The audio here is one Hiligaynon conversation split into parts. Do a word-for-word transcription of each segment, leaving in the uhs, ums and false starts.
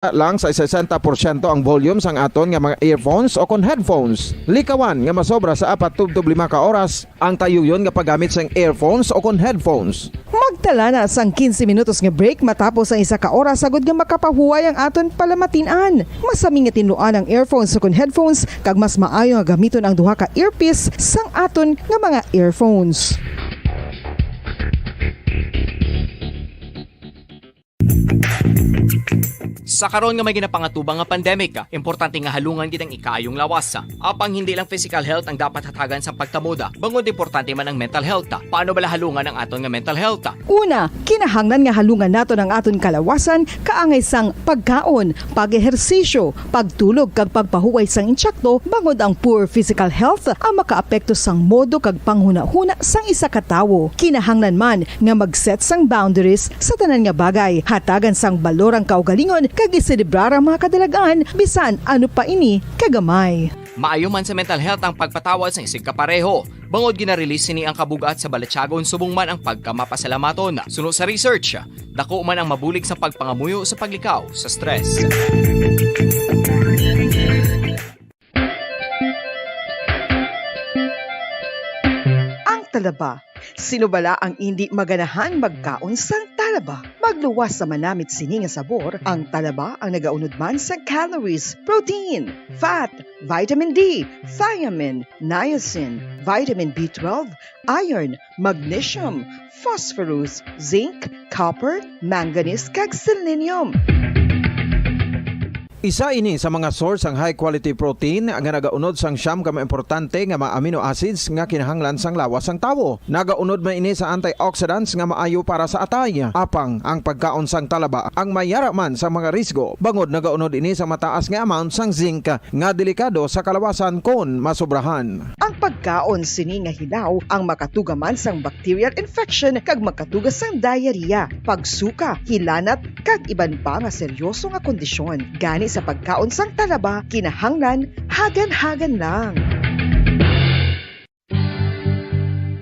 lang sa sesenta porsyento ang volume sang aton nga mga earphones o kon headphones. Likawan nga masobra sa apat tubtob lima ka oras ang tayuyon nga paggamit sang earphones o kon headphones. Magtala na sang quince minutos nga break matapos ang isa ka oras, agod nga makapahuway ang aton palamatin-an. Masami nga tinluan ang earphones o kon headphones, kag mas maayo nga gamiton ang duha ka earpiece sang aton nga mga earphones. Sa karon nga may ginapangatubang nga pandemic, importante nga halungan gid ang ikaayong lawas. Apang hindi lang physical health ang dapat hatagan sa pagkamoda, bangod importante man ang mental health. Paano bala halungan ang aton nga mental health? Una, kinahanglan nga halungan naton ang aton kalawasan kaangay sang pagkaon, pag-ehersisyo, pagtulog kag pagpahuway sang intsakto, bangod ang poor physical health ang makaapekto sang modo kag panghunahuna sang isa ka tawo. Kinahanglan man nga mag-set sang boundaries sa tanan nga bagay, hatagan sang balor ang kaugalingon kag iselebrar ang mga kadalag-an, bisan ano pa ini kagamay. Maayo man sa mental health ang pagpatawad sang isigkapareho, bangod gina-release sini ang kabug-at sa balatyagon subong man ang pagkamapasalamaton. Suno sa research, dako man ang mabulig sa pagpangamuyo sa paglikaw sa stress. Ang talaba. Sino bala ang indi maganahan magkaon sang talaba? Magluwas sa manamit sini nga sabor, ang talaba ang nagaunod man sa calories, protein, fat, vitamin D, thiamine, niacin, vitamin B twelve, iron, magnesium, phosphorus, zinc, copper, manganese, kag selenium. Isa ini sa mga source sang high quality protein nga nagaunod sang siyam ka mga importante nga mga amino acids nga kinahanglan sang lawas sang tawo. Nagaunod man ini sa antioxidants nga maayo para sa atay. Apang ang pagkaon sang talaba ang may yara man sang mga risgo, bangod nagaunod ini sa mataas nga amount sang zinc nga delikado sa kalawasan kon masobrahan. Ang pagkaon sini nga hilaw ang makatuga man sang bacterial infection kag makatuga sang diarrhea, pagsuka, hilanat, kag iban pa nga seryoso nga kondisyon. Gani sa pagkaon sang talaba, kinahanglan hagan-hagan lang.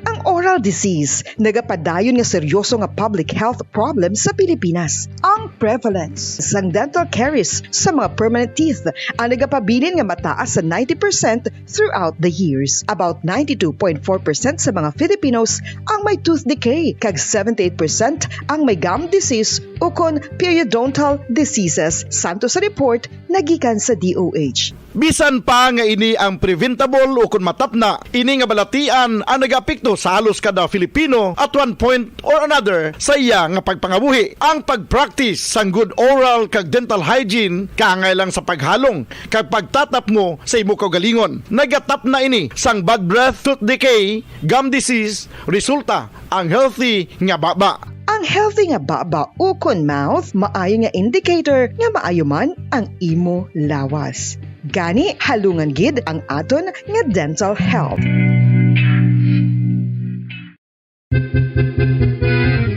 Ang oral disease nagapadayon nga seryoso nga public health problem sa Pilipinas. Ang prevalence sang dental caries sa mga permanent teeth ang nagapabilin nga mataas sa ninety percent throughout the years. About ninety-two point four percent sa mga Filipinos ang may tooth decay, kag seventy-eight percent ang may gum disease ukon periodontal diseases, santo sa report nagikan sa D O H. Bisan pa nga ini ang preventable ukon matapna, ini nga balatian ang nagaapekto sa halos kada Filipino at one point or another sa iya nga pagpangabuhi. Ang pag-practice sang good oral kag dental hygiene kaangay lang sa paghalong kag pagtatapngo sa imo kaugalingon. Nagatapna ini sang bad breath, tooth decay, gum disease, resulta ang healthy nga baba. Ang healthy nga baba ukon mouth maayo nga indicator nga maayo man ang imo lawas. Gani, halungan gid ang aton nga dental health.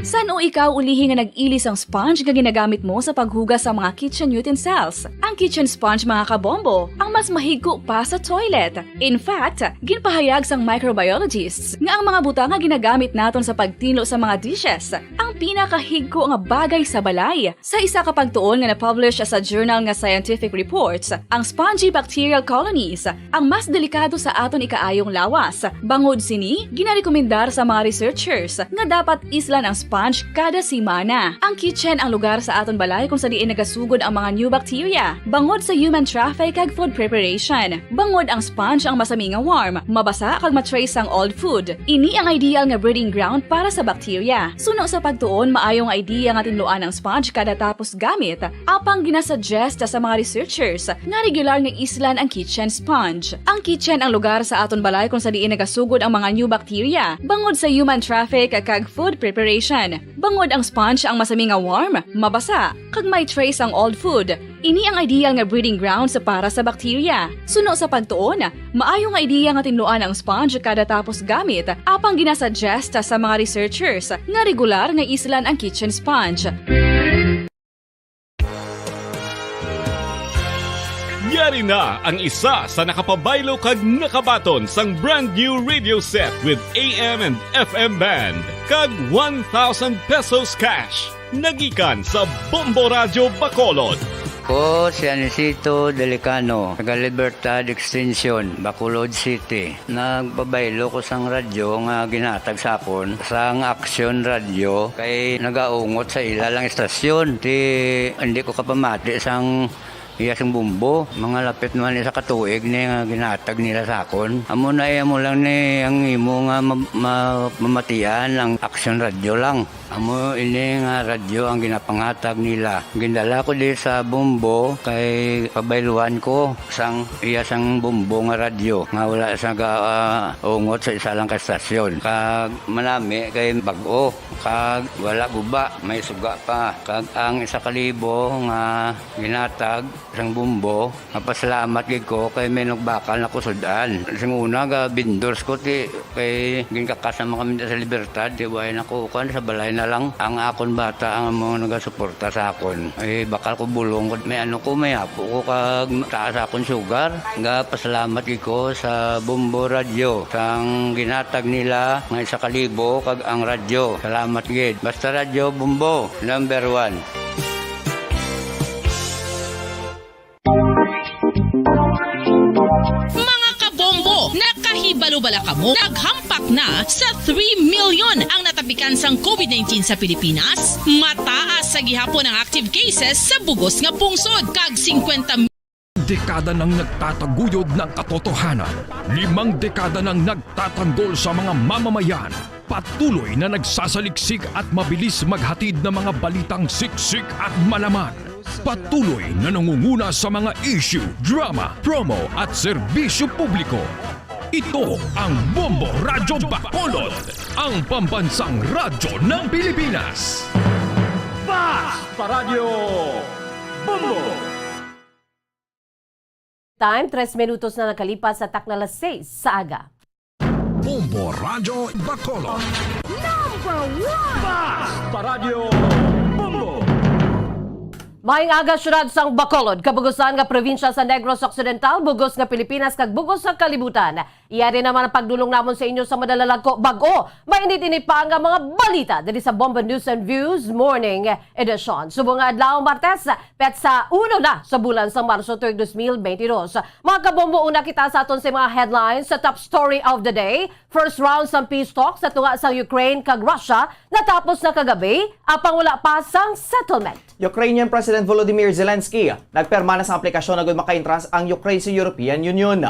San-o ikaw ulihi nga nag-ili sang sponge nga ginagamit mo sa paghugas sa mga kitchen utensils? Ang kitchen sponge, mga kabombo, ang mas mahigko pa sa toilet. In fact, ginpahayag sang microbiologists nga ang mga butang nga ginagamit naton sa pagtinlo sa mga dishes ang pinakahigko nga bagay sa balay. Sa isa ka pagtuon nga na-publish sa journal nga Scientific Reports, ang spongy bacterial colonies ang mas delikado sa aton ikaayong lawas. Bangod sini, ginarekomendar sa mga researchers nga dapat islan ang sponge kada semana. Ang kitchen ang lugar sa aton balay kung sa diin nagasugod ang mga new bacteria, bangod sa human traffic kag food preparation. Bangod ang sponge ang masami nga warm, mabasa kag ma-trace sang old food. Ini ang ideal nga breeding ground para sa bacteria. Suno sa pagtuon, maayo nga idea nga tinluan ang sponge kada tapos gamit. Apang ginasuggest sa mga researchers nga regular nga islan ang kitchen sponge. Ang kitchen ang lugar sa aton balay kung sa diin nagasugod ang mga new bacteria, bangod sa human traffic kag food preparation. Bangod ang sponge ang masami nga warm, mabasa, kag may trace ang old food. Ini ang ideal nga breeding grounds para sa bacteria. Suno sa pagtuon, maayo nga idea nga tinluan ang sponge kada tapos gamit, apang ginasuggest sa mga researchers nga regular nga islan ang kitchen sponge. Yari na ang isa sa nakapabaylo kag nakabaton sang brand new radio set with A M and F M band kag one thousand pesos cash. Nagikan sa Bombo Radyo Bacolod. Ko si Anicito Delicano, taga Libertad Extension, Bacolod City. Nagpabaylo ko sang radyo nga ginhatag sa akon sang Aksyon Radyo kay nagaungot sa ila lang istasyon. Ti, hindi ko kapamati sang iya sing bumbo. Mga lapit naman isa ka tuig ni nga ginhatag nila sa akon. Amo na, eh, amo lang ni ang imo nga ma-, ma-, mamatian ang Aksyon Radyo lang. Amo ini nga radyo ang ginapanghatag nila. Gindala ko di sa Bombo kay pabayluan ko sang iya sang Bombo nga radyo nga wala sa ga-, ah, ungot sa isa lang ka stasyon. Kag manami kay bag-o, kag wala guba, may suga pa. Kag ang isa ka libo nga ginatag sang Bombo, mapasalamat gid ko kay may nagbakal na kusud-an. Sing una, ga vendors ko, ti, kay ginkakas naman kami sa Libertad, ti, way na ko, kuwan, sa balay na lang. Ang akon bata ang mga nagasuporta sa akon. Eh, bakal ko bulong ko, may ano ko, may apo ko, kag taas akon sugar. Ga pasalamat gid ko sa Bombo Radyo, sang ginatag nila nga isa ka libo, kag ang radyo. Salamat gid. Basta Radyo Bombo, number one. Mga kabombo, nakahibalo bala kamo? Naghampak na sa three million ang natapikan sang COVID nineteen sa Pilipinas. Mataas sa gihapon ang active cases sa bugos nga pungsod, kag singkwenta dekada nang nagtataguyod ng katotohanan. Limang dekada nang nagtatanggol sa mga mamamayan. Patuloy na nagsasaliksik at mabilis maghatid ng mga balitang siksik at malaman. Patuloy na nangunguna sa mga issue, drama, promo at serbisyo publiko. Ito ang Bombo Radyo Bacolod, ang pambansang radyo ng Pilipinas. Fast Radyo Bombo! Time, tres minutos na nakalipas sa takna alas seis sa aga. Bombo Radyo Bacolod. Number one! Fast Radyo Bombo. Maayong aga, syudad sang Bacolod, kabugusan nga probinsya sa Negros Occidental, bugos nga Pilipinas, kag bugos sa kalibutan. Yari naman ang pagdulong namon sa inyo sa madalalagko bag-o mainit-init pa nga mga balita diri sa Bombo News and Views Morning Edition. Subong nga adlaw, Martes, petsa uno na sa bulan sang Marso tuig dos mil benti dos. Mga kabombo, una kita sa aton sa mga headlines sa top story of the day. First round sang peace talk sa tunga sang Ukraine kag Russia natapos na kagabi, apang wala pa sang settlement. Ukrainian President Volodymyr Zelensky nagpirma na sang aplikasyon agud makaentra ang Ukraine sa European Union.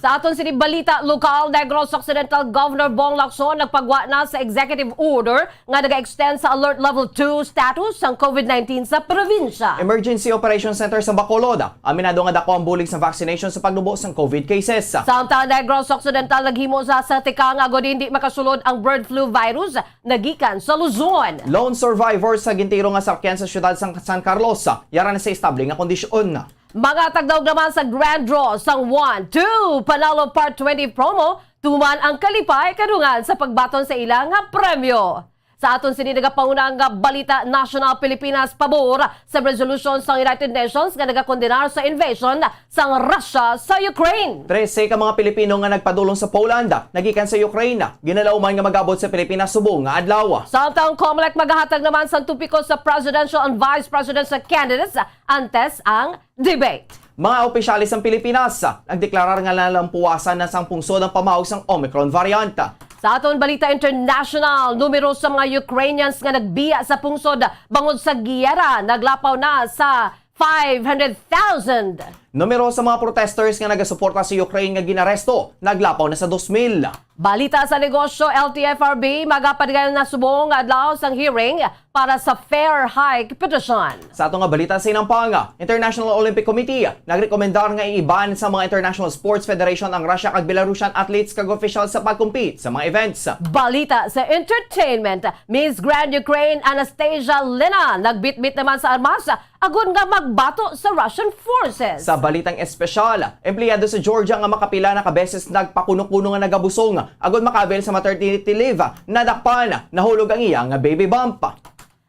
Sa aton sini balita lokal, Negros Occidental Governor Bong Lacson nagpagwa na sa executive order nga naga-extend sa Alert Level two status sang COVID nineteen sa probinsya. Emergency Operation Center sa Bacolod, aminado nga dako ang bulig sa vaccination sa pagnubo sang COVID cases. Samtang Negros Occidental, naghimo sa sa tikang agod hindi makasulod ang bird flu virus nagikan sa Luzon. Lone survivor sa gintiro nga sakyan sa siyudad sang San Carlos, yara na sa estable nga kondisyon. Maghatag daog naman sa grand draw sang one, two, Panalo Part twenty promo, tuman ang kalipay kadungan sa pagbaton sa ila nga premyo. Sa aton sini nagapanguna nga balita, national Pilipinas pabor sa resolution sang United Nations nga nagakondenar sa invasion sang Russia sa Ukraine. Trese ka mga Pilipino nga nagpadulong sa Poland nagikan sa Ukraine ginalauman nga mag-abot sa Pilipinas subong nga adlaw. Samtang Comelec magahatag naman sang topiko sa presidential and vice presidential candidates antes ang debate. Mga opisyales sang Pilipinas nagdeklarar nga nalampuasan na sang pungsod ang pamaog sang Omicron variant. Sa aton balita international, numero sa mga Ukrainians nga nagbiya sa pungsod bangod sa giyera naglapaw na sa five hundred thousand. Numero sa mga protesters nga nagasuporta sa Ukraine nga ginaresto naglapaw na sa dos mil. Balita sa negosyo, L T F R B magapadayon na subong nga adlaw sang hearing para sa Fair Hike petition. Sa ato nga balita sa inampang, International Olympic Committee nagrekomendar nga i-ban sa mga international sports federation ang Russia kag Belarusian athletes kag officials sa pag-compete sa mga events. Balita sa entertainment, Miss Grand Ukraine Anastasia Lina nagbitbit naman sa armas agod nga magbato sa Russian forces. Sa balitang espesyal, empleyado sa Georgia nga makapila na ka beses nagpakuno-kuno nga nagabusong agod makaavail sa maternity leave, nadakpan, nahulog ang iya nga baby bump.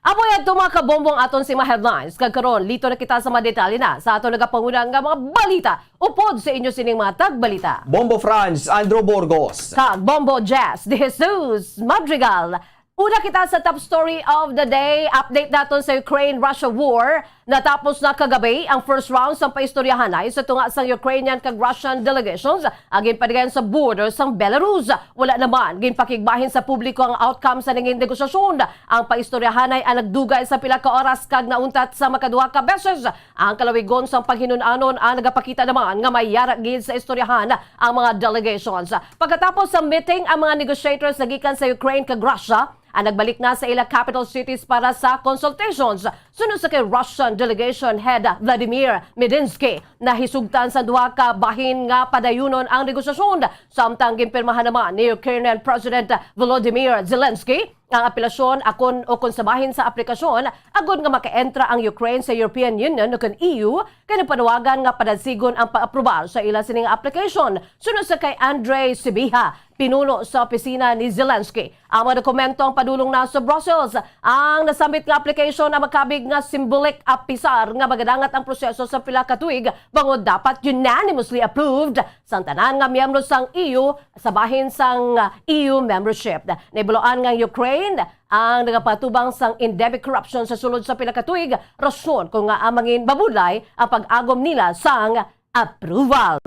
Amo yadto, mga kabombo, ang aton sini mga headlines. Kag karon, lito na kita sa mga detalye na sa aton nagapanguna nga mga balita upod sa inyo sining mga tagbalita. Bombo Franz, Andrew Burgos. Kag Bombo Jess De Jesus Madrigal. Una kita sa top story of the day. Update naton sa Ukraine-Russia war. Natapos na kagabi ang first round sa paistoryahanay sa tunga sang Ukrainian kag Russian delegations ang ginpadagan sa border sang Belarus. Wala naman ginpakigbahin sa publiko ang outcome sa nangin negosasyon. Ang paistoryahanay ang nagdugay sa pila ka oras kag nauntat sa makaduha ka beses. Ang kalawigon sang paghinun-anon ang nagapakita naman nga may yara gid sa istoryahan ang mga delegations. Pagkatapos sa meeting, ang mga negotiators nagikan sa Ukraine kag Russia ang nagbalik na sa ila capital cities para sa consultations. Suno sa kay Russian delegation head Vladimir Medinsky, nahisugtan sa duha ka bahin nga padayunon ang negosasyon, samtang ginpirmahan naman ni Ukrainian President Volodymyr Zelensky ang apelasyon akon o kon sa bahin sa aplikasyon agod nga makaentra ang Ukraine sa European Union o kon E U, kay nagpanawagan nga padasigon ang pag-aprobar sa ila sining application. Suno sa kay Andrei Sibiha, pinuno sa opisina ni Zelensky, ang mga dokumento ang padulong na sa Brussels. Ang nasambit nga application ang makabig nga symbolic, apisar nga magadangat ang proseso sa pila ka tuig, bangod dapat unanimously approved sang tanan nga miyembro sang E U sa bahin sang E U membership. Nahibaluan nga ang Ukraine ang nagapatubang sang endemic corruption sa sulod sa pila ka tuig, rason kon ngaa mangin mabudlay ang pag-agom nila sang approval.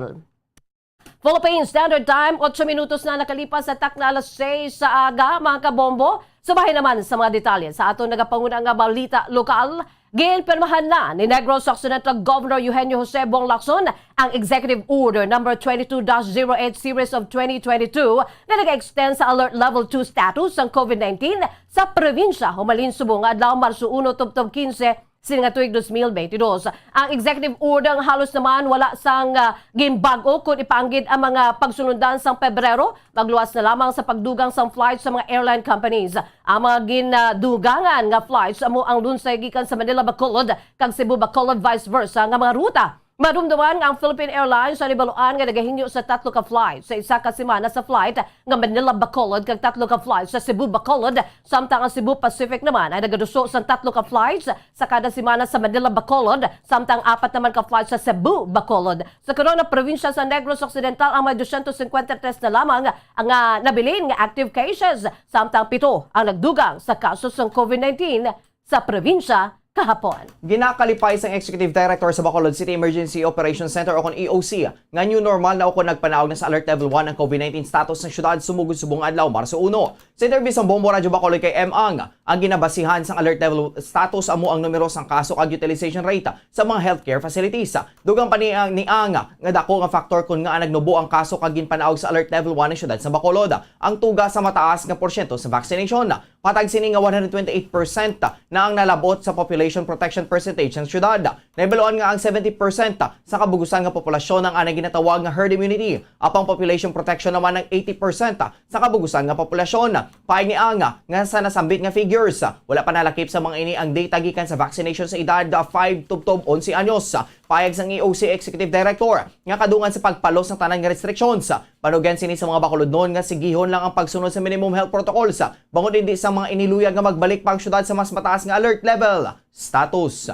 Philippine Standard Time, otso minutos na nakalipas sa takna alas seis sa aga, mga kabombo. Subahin naman sa mga detalye sa aton nagapanguna nga balita lokal. Ginpirmahan na ni Negros Occidental Governor Eugenio Jose Bong Lacson ang Executive Order number twenty-two dash zero eight series of twenty twenty-two nga nag-extend sa Alert Level two status sang COVID nineteen sa probinsya humalin subong nga adlaw, Marso uno tubtob kinse sini nga tuig dos mil beintidos. Ang executive order nga halos naman wala sang, ah, ginbag-o kon ipaanggid ang mga pagsunundan sang Pebrero, magluwas na lamang sa pagdugang sang flight sa mga airline companies. Ang mga ginadugangan nga flights amo ang lunsay gikan sa Manila Bacolod kag Cebu Bacolod, vice versa nga mga ruta. Madumduman nga ang Philippine Airlines ang nahibaluan nga nagahingyo sa tatlo ka flight sa isa ka semana sa flight nga Manila Bacolod kag tatlo ka flight sa Cebu Bacolod, samtang ang Cebu Pacific naman ay nagaduso sa tatlo ka flights sa kada semana sa Manila Bacolod, samtang apat naman ka flights sa Cebu Bacolod. Sa karon, ang probinsya sa Negros Occidental ang may dosyentos cincuenta y tres na lamang nga nabilin nga active cases, samtang pito ang nagdugang sa kaso sang COVID nineteen sa probinsya kahapon. Ginakalipay sang Executive Director sa Bacolod City Emergency Operations Center o kon E O C nga new normal na ukon nagpanaog na sa Alert Level one ang COVID nineteen status sa syudad sumugod subong adlaw, Marso uno. Sa interview sang Bombo Radyo Bacolod kay M. Ang, ang ginabasihan sang Alert Level status amo ang numero sang kaso kag utilization rate sa mga healthcare facilities. Dugang pa ni Ang, ni Ang nga dako nga factor kon ngaa nagnubo ang kaso kag ginpanaog sa Alert Level one ang syudad sa Bacolod ang tuga sa mataas nga porsyento sa vaccination. Patag sini nga one hundred twenty-eight percent na ang nalab-ot sa population protection percentage sang syudad. Nahibaluan nga ang seventy percent sa kabugusan nga populasyon ang anay ginatawag nga herd immunity. Apang population protection naman ang eighty percent sa kabugusan nga populasyon. Paig ni Ang nga sa nasambit nga figures, wala pa nalakip sa mga ini ang data gikan sa vaccination sa edad five tubtob onse anyos. Payag sang E O C Executive Director nga kadungan sa pagpalos sang tanan nga restrictions, panugyan sini sa mga Bacolodnon nga sigihon lang ang pagsunod sa minimum health protocols, bangod indi sang mga ini luyag nga magbalik pa ang syudad sa mas mataas nga alert level status.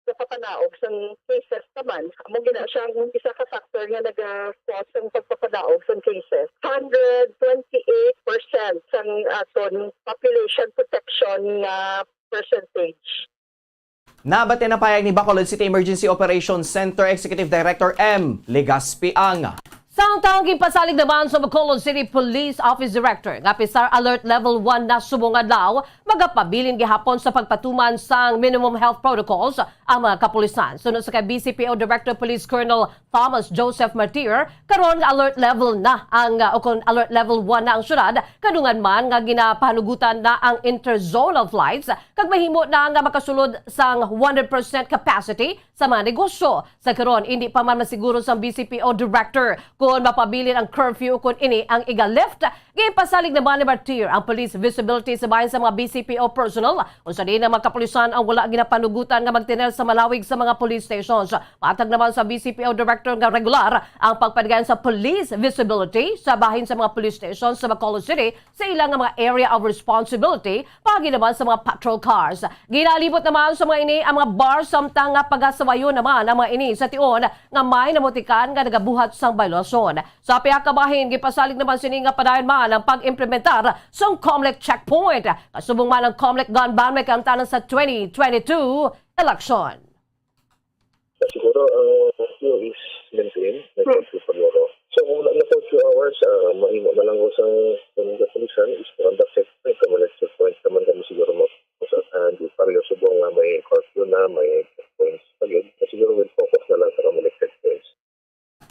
Sa pagpanaog sang cases naman, amo gina siya ang isa ka factor nga naga-cause sang pagpapanaog sang cases. Hundred twenty-eight percent sang aton population protection nga percentage. Nabati na payag ni Bacolod City Emergency Operations Center Executive Director M. Legaspi Ang. Samtang ginpasalig naman sa Bacolod City Police Office Director nga pisar alert level one na subong adlaw, magapabilin gihapon sa pagpatuman sang minimum health protocols ang mga kapulisan. Suno sa kay B C P O Director Police Colonel Thomas Joseph Martir, karon nga alert level na ang, uh, o kon alert level one na ang syudad, kadungan man nga ginapahanugutan na ang interzonal flights kag mahimo na nga makasulod sang one hundred percent capacity sa mga negosyo. Sa karon, indi pa man masiguro sang B C P O director kon mapabilin ang curfew kon ini ang iga-lift. Ginpasalig naman ni Martir ang police visibility sa bahin sa mga B C P O personnel, unsa diin ang mga kapulisan ang wala ginapanugutan nga magtinel sa malawig sa mga police stations. Matag naman sa B C P O director nga regular ang pagpadagan sa police visibility sa bahin sa mga police stations sa Bacolod City sa ila nga mga area of responsibility, paagi naman sa mga patrol cars. Ginalibot naman sa mga ini ang mga bar, samtang nga pagasawayon naman ang mga ini sa tion nga may namutikan nga nagabuhat sang baylasyon. Sa pihak ka bahin, gipasalig naman sini nga padayon man ang pag-implementar sang COMELEC checkpoint, kasubong man ang COMELEC gun ban may kaangtanan sa twenty twenty-two election. Siguro ang curfew is maintained, may curfew pa guro. So kung wala na curfew hours, ah, mahimo na lang ko sa, sa kapulisan is to conduct checkpoint, kamo nag-checkpoint naman kami siguro mo. Sa, ah, di pareho subong nga may curfew na, may checkpoints pa gyud. Siguro we'll focus na lang sa kamo nag-checkpoints.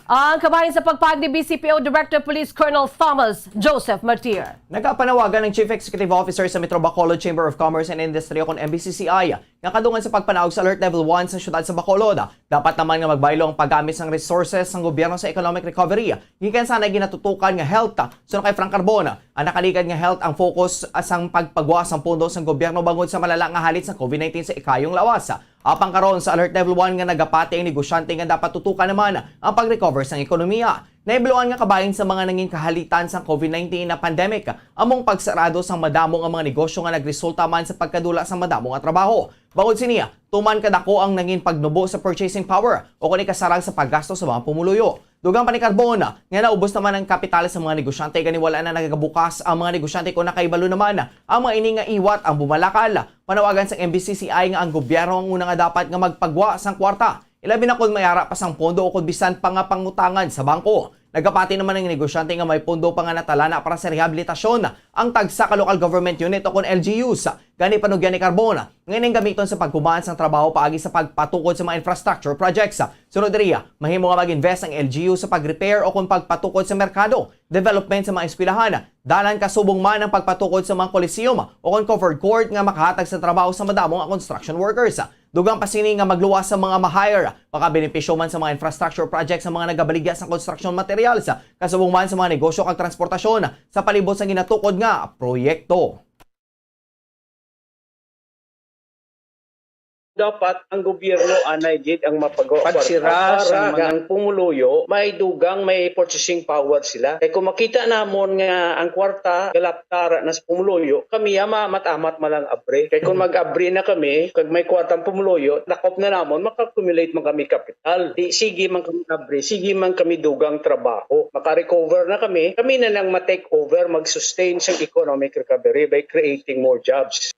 Ang kabahin sa pagpahayag ni B C P O Director Police Colonel Thomas Joseph Martir. Nagapanawagan ang Chief Executive Officer sa Metro Bacolod Chamber of Commerce and Industry o kon M B C C I nga kadungan sa pagpanaog sa Alert Level one sa siyudad sa Bacolod. Dapat naman nga magbaylo ang paggamit sang resources sang gobyerno sa economic recovery. Gikan sana ginatutukan nga health. Suno kay Frank Carbon, ang nakaligad nga health ang focus sang pagpagwa sang pondo sang gobyerno bangod sa malala nga halit sa COVID nineteen sa ikayong lawas. Apang karon sa Alert Level one nga nagapati ang negosyante nga dapat tutukan naman ang pag-recover sang ekonomiya. Nahibaluan nga kabahin sa mga nangin kahalitan sang COVID nineteen na pandemic among pagsarado sang madamo nga mga negosyo nga nagresulta man sa pagkadula sang madamo nga trabaho. Bangod sini, tuman kadako ang nangin pagnubo sa purchasing power o kon ikasarang sa paggasto sa mga pumuluyo. Dugang pa ni Carbon nga naubos naman ang kapital sa mga negosyante, gani wala na nagabukas ang mga negosyante kon nakahibalo naman ang mga ini nga iwat ang bumalakal. Panawagan sang M B C C I nga ang gobyerno ang una nga dapat nga magpagwa sang kwarta, ilabi na kon may ara pa sang pondo o kon bisan pa nga pangutangan sa bangko. Nagapati naman ang negosyante nga may pondo pa nga natalana para sa rehabilitasyon ang tagsa ka local government unit o kon L G Us. Gani panugyan ni Carbon nga ining gamiton sa pagkuman sang trabaho paagi sa pagpatukod sa mga infrastructure projects. Sunod diri, mahimo nga mag-invest ang L G U sa pag-repair o kon pagpatukod sa merkado, development sa mga eskwelahan, dalan kasubong man ang pagpatukod sa mga coliseum o kon covered court nga makahatag sa trabaho sa madamo nga construction workers. Dugang pa sini nga magluwas sa mga ma-hire, makabenepisyo man sa mga infrastructure project sa mga nagabaligya sa construction materials, kasubong man sa mga negosyo kag transportasyon sa palibot sang ginatukod nga proyekto. Dapat ang gobyerno anay gid ang mapagawa Pagsira kwarta sa para mga nga ang pumuluyo, may dugang, may purchasing power sila. Kay kung makita namon nga ang kwarta galaptar na sa pumuluyo, kami ama matamat malang abri. Kay kung mag-abri na kami, kag may kwartang pumuluyo, nakop na namon, maka-accumulate man kami kapital. Di, sige man kami abri, sige man kami dugang trabaho. Maka-recover na kami, kami na lang ma-take over, mag-sustain sa economic recovery by creating more jobs.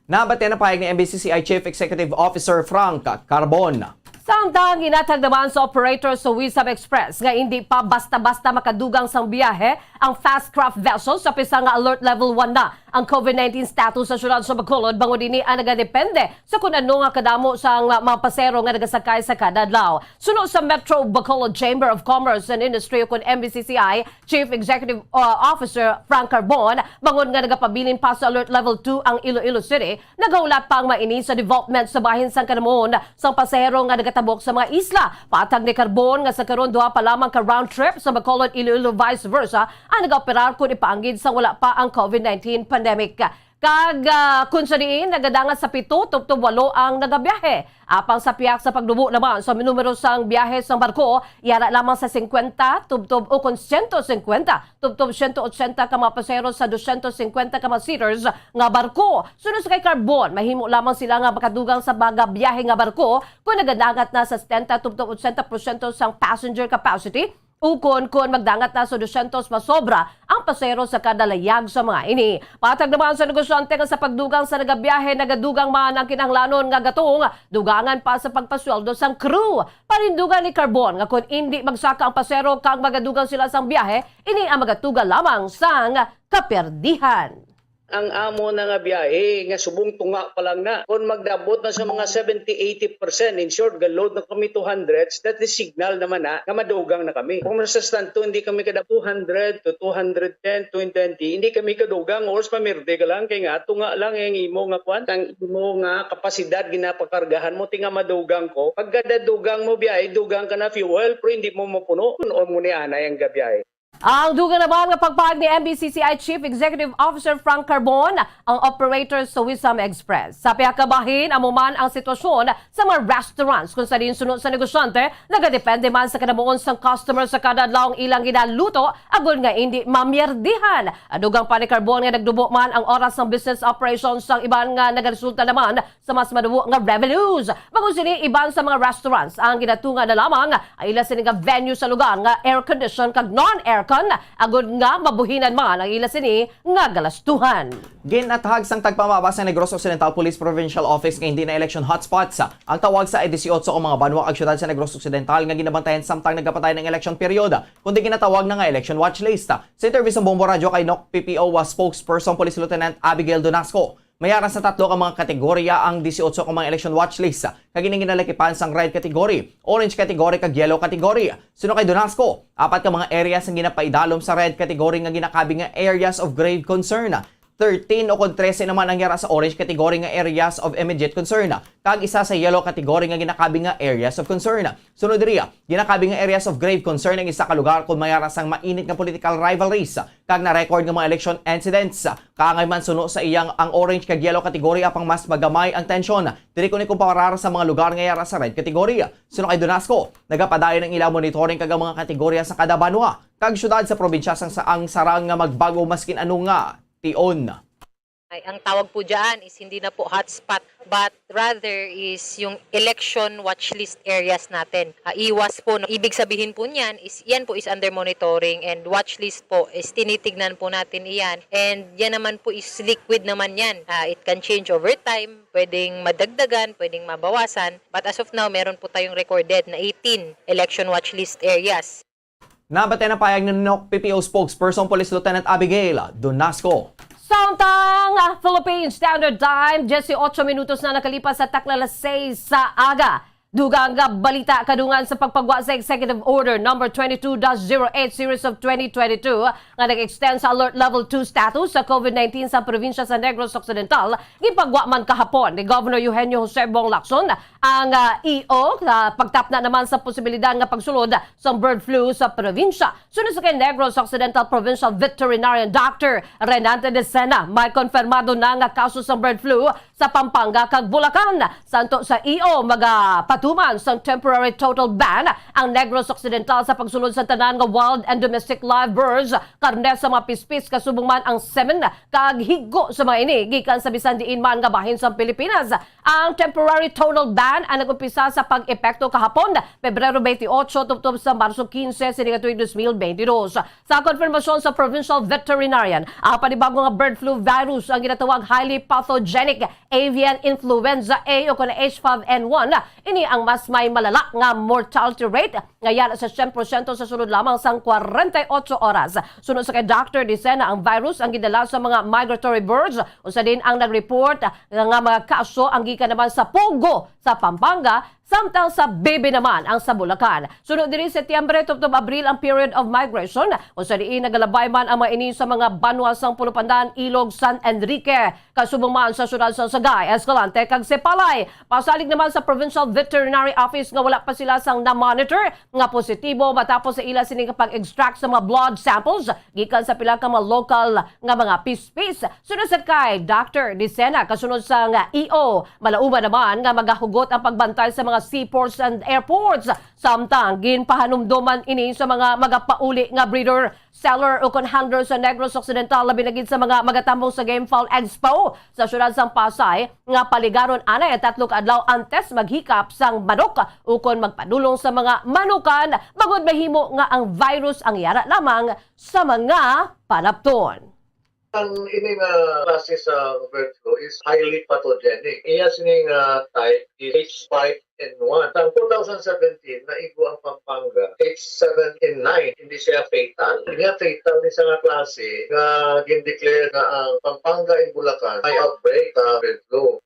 Nabatian ang pahayag ni M B C C I Chief Executive Officer Frank Carbon. Samtang ginhatag naman sa operator sa Wisam Express nga hindi pa basta-basta makadugang sang biyahe ang fast craft vessel sa pisa nga alert level one na ang COVID nineteen status sa siyudad sa Bacolod, bangod ini ang nagadepende sa kun ano nga kadamo sang mga pasero nga nagasakay sa kada adlaw. Suno sa Metro Bacolod Chamber of Commerce and Industry o kun M B C C I, Chief Executive, uh, Officer Frank Carbon, bangod nga nagapabilin pa sa Alert Level two ang Iloilo City, nagahulat pa ang mga ini sa development sa bahin sang kanamon sang pasahero nga nagatabok sa mga isla. Patag ni Carbon nga sa karon duha pa lamang ka round trip sa Bacolod, Iloilo, vice versa ang nagaoperar kun ipaanggid sang wala pa ang COVID nineteen pandemic. Kag, ah, kun sa diin nagadangat sa pito tubtob walo ang nagabiyahe. Apang sa pihak sa pagnubo naman sa numero sang biyahe sang barko, yara lamang sa singkwenta tubtob o kon siyento singkwenta tubtob siyento otsenta ka mga pasahero sa dosyentos singkwenta ka mga seaters nga barko. Suno sa kay Carbon, mahimo lamang sila nga makadugang sa mga biyahe nga barko kon nagadangat na sa setenta tubtob otsenta porsyento sang passenger capacity. Ukon kon magdangat na sa dosyentos masobra ang pasahero sa kada layag sa mga ini. Patag naman sa negosyante nga sa pagdugang sa nagabiyahe, nagadugang man ang kinahanglanon nga gatong dugangan pa sa pagpasweldo sang crew. Panindugan ni Carbon nga kon indi magsaka ang pasahero kag magadugang sila sang biyahe, ini ang magatuga lamang sang kaperdihan. Ang amo na nga biyahe nga subong tunga pa lang na. Kon magdabot na sa mga seventy, eighty percent insured, ga-load na kami two hundred, that is signal naman na nga madugang na kami. Kung sa stand to, hindi kami kada two hundred to two hundred ten, two twenty, hindi kami kadugang, or pamirde ka lang, kay nga tunga lang ang imo nga kwan, ang imo nga kapasidad ginapakargahan mo, tinga madugang ko. Pagkada dugang mo biyahe, dugang ka na fuel, pero hindi mo mapuno. Kun mo ni anay ang gabiyahe. Ang dugang naman nga pagpahayag ni M B C C I Chief Executive Officer Frank Carbon, ang operator sa Wisam Express. Sa pihak ka bahin, amo man ang sitwasyon sa mga restaurants, kung sa diin suno sa negosyante, nagadepende man sa kinamuon sang customer sa kada adlaw ang ilang ginaluto, agod nga hindi mamierdihan. Dugang pa ni Carbon nga nagdubo man ang oras sang business operations sang iban nga nagaresulta naman sa mas madubo nga revenues. Bangod sini, iban sa mga restaurants ang ginatunga na lamang ang ila sini nga venue sa lugar nga air condition kag non-aircon, agod nga mabuhinan man ang ila sini nga galastuhan. Ginathag sang tagpamaba sa Negros Occidental Police Provincial Office nga hindi na election hotspots ang tawag sa disiotso ka mga banwa kag syudad sa Negros Occidental nga ginabantayan samtang nagapadayon ang election period, kundi ginatawag na nga election watch list. Sa interview sa Bombo Radyo kay N O C P P O spokesperson Police Lieutenant Abigail Donasco, may ara sa tatlo ka mga kategorya ang disiotso ka mga election watch list, kag ini ginalakipan sang red category, orange category, kag yellow category. Suno kay Donasco, apat ka mga areas ang ginapaidalom sa red category nga ginakabig nga areas of grave concern. Thirteen o kon trese naman ang yara sa orange category nga areas of immediate concern, kag isa sa yellow category nga ginakabig nga areas of concern. Sunod diri, ginakabig nga areas of grave concern ang isa ka lugar kon may ara sang mainit nga political rivalries kag na-record nga mga election incidents. Kaangay man suno sa iyang ang orange kag yellow category, apang mas magamay ang tensyon diri kon ikumparar sa mga lugar nga yara sa red category. Suno kay Donasco, nagapadayon ang ilang monitoring kag ang mga kategorya sa kada banwa kag syudad sa probinsya sang sa ang sarang nga magbag-o maskin ano nga tion. Ay, ang tawag po dyan is hindi na po hotspot, but rather is yung election watch list areas natin. Ah, iwas po, no? Ibig sabihin po niyan is yan po is under monitoring and watch list po is tinitignan po natin iyan. And yan naman po is liquid naman yan. Ah, it can change over time, pwedeng madagdagan, pwedeng mabawasan. But as of now, meron po tayong recorded na eighteen election watch list areas. Nabatian ang pahayag ni N O C P P O spokesperson Police Lieutenant Abigail Donasco. Samtang, ah, Philippine Standard Time, diyesyocho minutos na nakalipas sa takna alas seis sa aga. Dugang nga balita kadungan sa pagpagwa sa Executive Order number twenty-two dash zero eight series of twenty twenty-two nga nag-extend sa Alert Level two status sa COVID nineteen sa probinsya sa Negros Occidental, gipagwa man kahapon ni Governor Eugenio Jose Bong Lacson ang, ah, E O sa pagtapna naman sa posibilidad nga pagsulod sang bird flu sa probinsya. Suno sa kay Negros Occidental Provincial Veterinarian Doctor Renante Decena, may konfirmado na nga kaso sang bird flu sa Pampanga kag Bulacan. Santo sa E O, magapatuman sang temporary total ban ang Negros Occidental sa pagsulod sa tanan nga wild and domestic live birds, karne sa mga pispis, kasubong man ang semen kag higo sa mga ini gikan sa bisan diin man nga bahin sa Pilipinas. Ang temporary total ban ang nag-umpisa sa pag-epekto kahapon, Pebrero twenty-eight, tubtob sa Marso quince sini nga tuig dos mil twenty-two. Sa konfirmasyon sa provincial veterinarian, ang panibago nga bird flu virus ang ginatawag highly pathogenic avian influenza A o kon H five N one. Ini ang mas may malala nga mortality rate nga yara sa siyam porsyento sa sulod lamang sang kwarenta y ocho oras. Suno sa kay Doctor Dicena, ang virus ang gidala sa mga migratory birds, usa din ang nag-report nga mga kaso ang gikan naman sa Pogo sa Pampanga, samtang sa Bibi naman ang sa Bulacan. Suno diri, Setyembre tubtob Abril ang period of migration, kung sa diin nagalabay man ang mga ini sa mga banwa sang Pulupandan, Ilog, San Enrique, kasubong man sa siyudad sa Sagay, Escalante, kag Sipalay. Pasalig naman sa Provincial Veterinary Office nga wala pa sila sang na-monitor nga positibo matapos sa ila sini nga pag-extract sa mga blood samples gikan sa pila ka mga lokal nga mga pispis. Suno sa kay Doctor Dicena, kasunod sa nga E O, malauman naman nga magahugot ang pagbantay sa mga seaports and airports. Samtang ginpahanumdoman ini sa mga magapauli nga breeder, seller o kon handler sa Negros Occidental, labi na gid sa mga magatambong sa Game Fowl Expo sa siyudad sang Pasay, nga paligaron anay ang tatlo ka adlaw antes maghikap sang manok ukon magpadulong sa mga manukan, bangod mahimo nga ang virus ang yara lamang sa mga panapton. Ang ini nga klase sa bird flu is highly pathogenic. Iya sini nga type is H five N one. Sa two thousand seventeen, naigo ang Pampanga, H seven N nine. Hindi siya fatal. Hindi siya fatal ni sa nga klase nga gindeclare nga ang Pampanga and Bulacan may outbreak sa bird flu.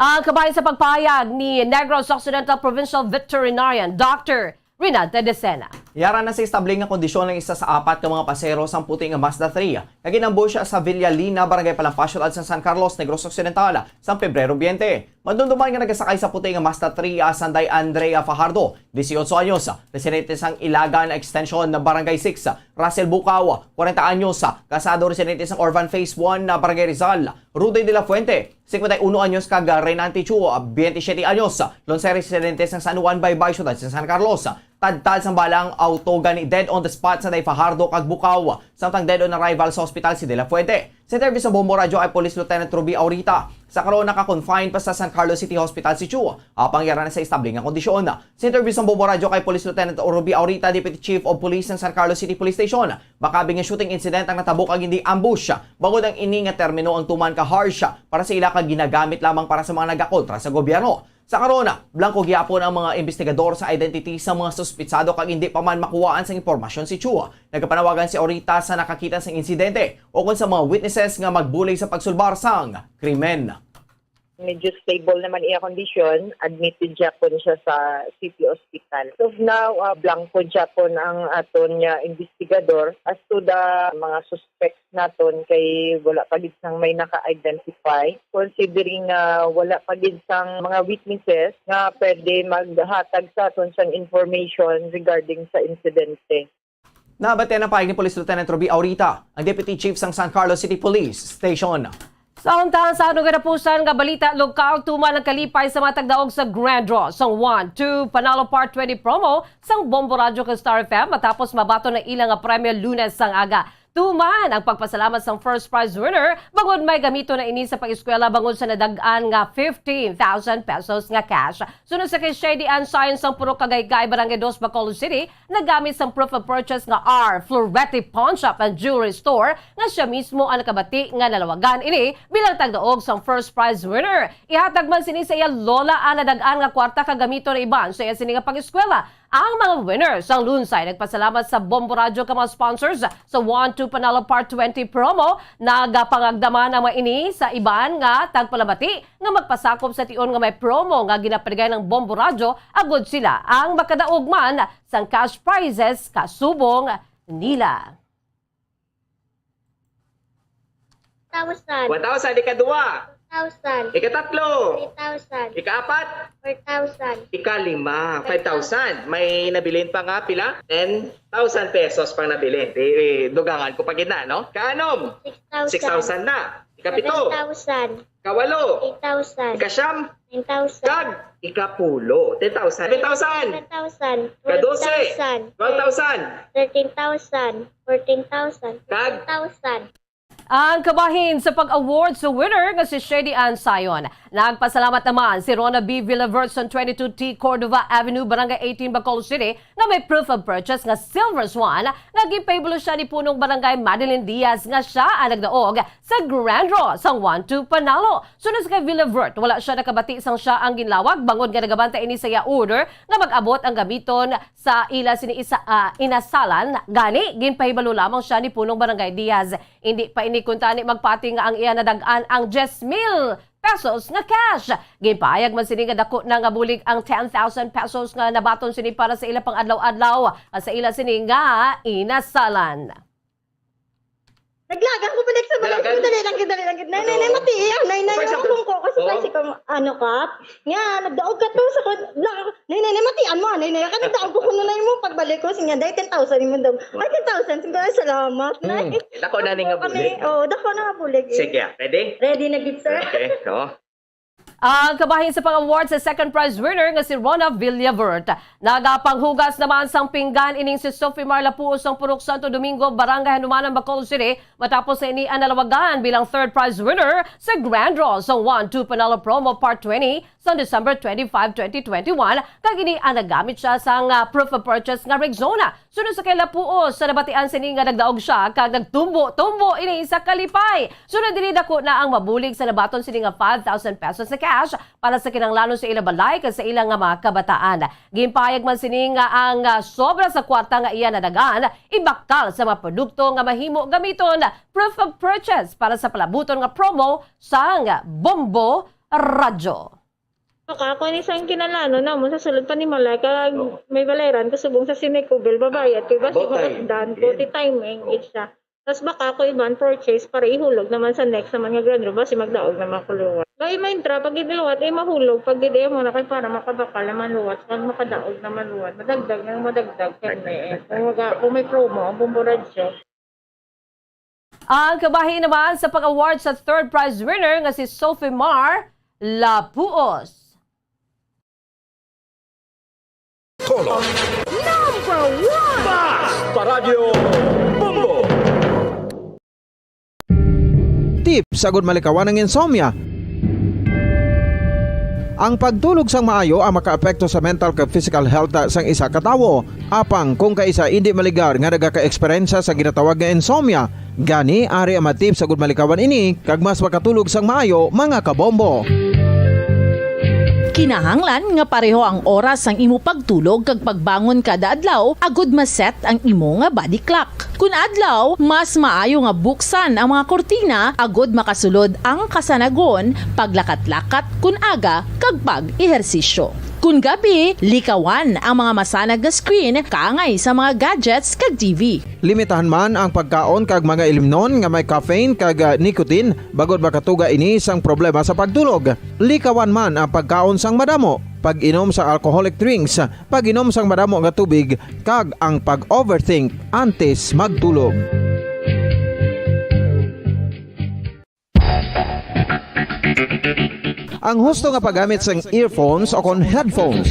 Ang kabahin sa pagpahayag ni Negros Occidental Provincial Veterinarian Doctor Renante Decena. Yara na sa establi nga kondisyon ang isa sa apat ka mga pasahero sang puti nga Mazda three nga ginambusya sa Villa Lina, Barangay Palampasyo, Alsan, San Carlos, Negros Occidental, sang Pebrero twenty. Madumduman nga nagasakay sa puti nga Mazda three, ah, Sanday Andrea Fajardo, dieciocho anyos, residente sang Ilagan Extension, Barangay six, Russell Bukaw, kwarenta anyos, kasado, residente sang Orvan Phase one, Barangay Rizal, Rudy de la Fuente, cincuenta y uno anyos, kag Renante Chu, veintisiete anyos, lonse, residente sang San Juan Baybay, Siyudad sang San Carlos. Tadtad sang bala ang auto, gani dead on the spot Sanday Fajardo kag Bukaw, samtang dead on arrival sa hospital si De La Fuente. Sa interview sa Bombo Radyo kay Police Lieutenant Ruby Aurita, sa karon naka-confine pa sa San Carlos City Hospital si Chu, apang yara na sa estable nga kondisyon. Sa interview sa Bombo Radyo kay Police Lieutenant Ruby Aurita, Deputy Chief of Police ng San Carlos City Police Station, makabi nga shooting incident ang natabo kag hindi ambush, bangod ang ini nga termino ang tuman ka harsh para sa ila kag ginagamit lamang para sa mga nagakontra sa gobyerno. Sa karon, blangko gyapon ang mga investigador sa identity sa mga suspitsado kag hindi pa man makuhaan sang impormasyon si Chu. Nagapanawagan si Aurita sa nakakita sang insidente o kon sa mga witnesses nga magbulig sa pagsulbar sang krimen. Medyo stable naman iya kondisyon, admitted gyapon siya sa city hospital. As of now, ah, blangko gyapon ang aton nga investigador as to the mga suspects naton kay wala pa gid sang may naka-identify, considering nga wala pa gid sang mga witnesses nga pwede maghatag sa aton sang information regarding sa insidente. Nabatian ang pahayag ni Police Lieutenant Ruby Aurita, ang Deputy Chief sang San Carlos City Police Station. Samtang sa ano ganapusan nga balita lokal, tuman ang kalipay sa mga tagdaog sa Grand Draw sang One Two Panalo Part twenty promo sang Bombo Radyo kag Star F M matapos mabaton na ila nga premyo Lunes sang aga. Tuman ang pagpasalamat sang first prize winner bangod may gamiton na ini sa pag-eskwela bangod sa nadag-an nga fifteen thousand pesos nga cash. Sunod sa kay Shady Ann Science sang Purok Kagaygaay, Barangay Dos, Bacolod City, nagamit sang proof of purchase nga R Florete Pawn Shop and Jewelry Store nga siya mismo ang nakabati nga nalawagan ini bilang tagdaog sang first prize winner. Ihatag man sini sa iya lola ang nadag-an nga kwarta kag gamiton na iban sa iya sini nga pag-eskwela. Ang mga winners sang Lunsay nagpasalamat sa Bombo Radyo kag mga sponsors sa One Two Panalo Part twenty promo. Nagapangagda man ang mga ini sa iban nga tagpalamati nga magpasakop sa tion nga may promo nga ginapaligay ng Bombo Radyo agod sila ang makadaog man sang cash prizes kasubong nila. Thousand. One thousand, ikaduha. Thousand. Ikatatlo. Three thousand. Ikaapat. Four thousand. Ikalima. Five thousand. May nabilin pa nga pila? Ten thousand pesos pang nabilin. Di, dugangan ko pa gid na, no? Kaanom. Six thousand. Six thousand na. Ikapito. Seven thousand. Kawalo. Eight thousand. Ikasyam. Nine thousand. Kag ikapulo. Ten thousand. Seven thousand. Seven thousand. Kadose. Twelve thousand. Twelve thousand. Thirteen thousand. Fourteen thousand. Kag? Fifteen thousand. Ang kabahin sa pag-award sa winner nga si Shady Ann Sayon. Nagpasalamat naman si Rona B. Villavert sa twenty-two T Cordova Avenue, Barangay eighteen, Bacolod City, nga may proof of purchase nga Silver Swan nga ginpahibalo siya ni Punong Barangay Madeline Diaz nga siya ang nagdaog sa Grand Draw sang One Two Panalo. Sunod sa kay Villavert, wala siya nakabati sang siya ang ginlawag bangod nga nagabantay ini sa iya order nga mag-abot ang gamiton sa ila sini isa, ah, inasalan. Gani, ginpahibalo lamang siya ni Punong Barangay Diaz. Hindi pa ini kuntani magpati nga ang iya nadag-an ang diyes mil pesos nga cash. Ginpahayag man sini nga dako na nga bulig ang ten thousand pesos nga nabaton sini para sa ila pang adlaw-adlaw, ah, sa ila sini nga inasalan. Naglagan ko balik sa balay. Naglagan? Dali lang, dali lang. Nay, nay, nay, Oo. mati. Ah, nay, nay, For nay, example, akong ko kasi oo. sa ikong ano ka. Nga, nagdaog ka to sa kon-, la-, nay, nay, nay, matian mo. Nay, nay, ka nagdaog ko kuno na mo pagbalik ko. Sige, day, ten thousand mo daw. Ay, ten thousand. Sige, ay, salamat. Hmm. Nay. Dako na ni nga Kami, bulig. oh, dako na nga bulig. Eh. Sige, ready? Ready na gid, sir. Okay, oo. Ang kabahin sa pang-award sa second prize winner nga si Rona Villavert. Nagapanghugas naman sang pinggan ining si Sophie Marla Puos sang Purok Santo Domingo, Barangay Hanumanan, Bacolod City, matapos na ini ang nalawagan bilang third prize winner sa Grand Draw sa One Two Panalo Promo Part twenty sa December twenty-five, twenty twenty-one, kag ini ang nagamit siya sang, ah, proof of purchase nga Rexona. Sunod sa kay Lapuos, sa nabatian sini nga nagdaog siya kag nagtumbo-tumbo ini sa kalipay. Sunod diri, dako na ang mabulig sa nabaton sini nga five thousand pesos na cash para sa kinahanglanon sa ila balay kag sa ila nga mga kabataan. Ginpahayag man sini nga ang, ah, sobra sa kwarta nga iya nadagan ibakal sa mga produkto nga mahimo gamiton proof of purchase para sa palabuton nga promo sang Bombo Radyo. Baka ako ni sang kinahanglanon namon sa sulod panimalay kag may balayran ko subong sa Sineco bill, babayad ko, basi About time. Makatdan ko, Yeah. Ti timing gid siya. Tas baka ako iban purchase para ihulog naman sa next naman nga Grand Ro, basi magdaog naman ko luwa. Kay may intra, pag giniluwat, eh, mahulog. Pag gid mo na kay para makabakal na maluwat, pag makadaog na maluwat, madagdag na madagdag, kay may, eh, kung maga-, kung may promo, ang Bombo Radyo. Ang kabahin naman sa pag-award sa third prize winner nga si Sophie Mar Labuos. Tolo. Number one! Basta Radyo Bombo! Tips agud malikawan ang insomnia. Ang pagtulog sang maayo ang makaapekto sa mental kag physical health sang isa ka tawo. Apang kung kaisa indi maligar nga nagaka-eksperyensya sa ginatawag nga insomnia, gani ari ang mga tips agud malikawan ini kag mas makatulog sang maayo, mga kabombo. Kinahanglan nga pareho ang oras sang imo pagtulog kag pagbangon kada adlaw agud ma-set ang imo nga body clock. Kun adlaw, mas maayo nga buksan ang mga kurtina agud makasulod ang kasanagon, paglakat-lakat kun aga, kag pag-ehersisyo. Kun gabi, likawan ang mga masanag nga screen kaangay sa mga gadgets kag T V. Limitahan man ang pagkaon kag mga ilimnon nga may caffeine kag, ah, nicotine, bangod makatuga ini sang problema sa pagtulog. Likawan man ang pagkaon sang madamo, pag-inom sa alcoholic drinks, pag-inom sang madamo nga tubig, kag ang pag-overthink antes magtulog. Ang husto nga paggamit sang earphones o kon headphones.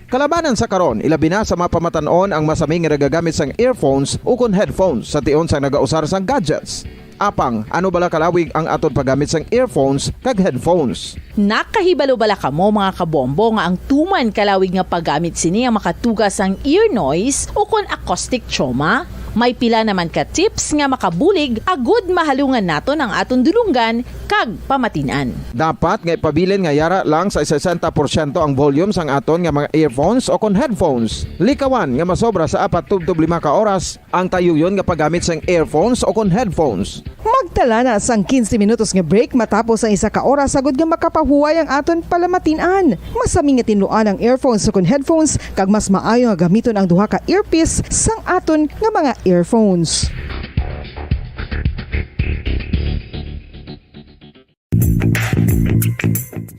Kalabanan sa karon, ilabi na sa mga pamatan-on ang masami nga nagagamit sang earphones o kon headphones sa tion sang nagausar sang gadgets. Apang, ano bala kalawig ang aton paggamit sang earphones kag headphones? Nakahibalo bala kamo, mga kabombo, nga ang tuman kalawig nga paggamit sini ang makatuga sang ear noise o kon acoustic trauma? May pila naman ka tips nga makabulig agud mahalungan naton ang aton dulonggan kag pamatin-an. Dapat nga ipabilin nga yara lang sa sesenta porsyento ang volume sang aton nga mga earphones o kon headphones. Likawan nga masobra sa apat tubtob lima ka oras ang tayuyon nga paggamit sang earphones o kon headphones. Magtala na sang quince minutos nga break matapos ang isa ka oras, agud nga makapahuway ang aton palamatin-an. Masami nga tinluan ang earphones o kon headphones, kag mas maayo nga gamiton ang duha ka earpiece sang aton nga mga earphones.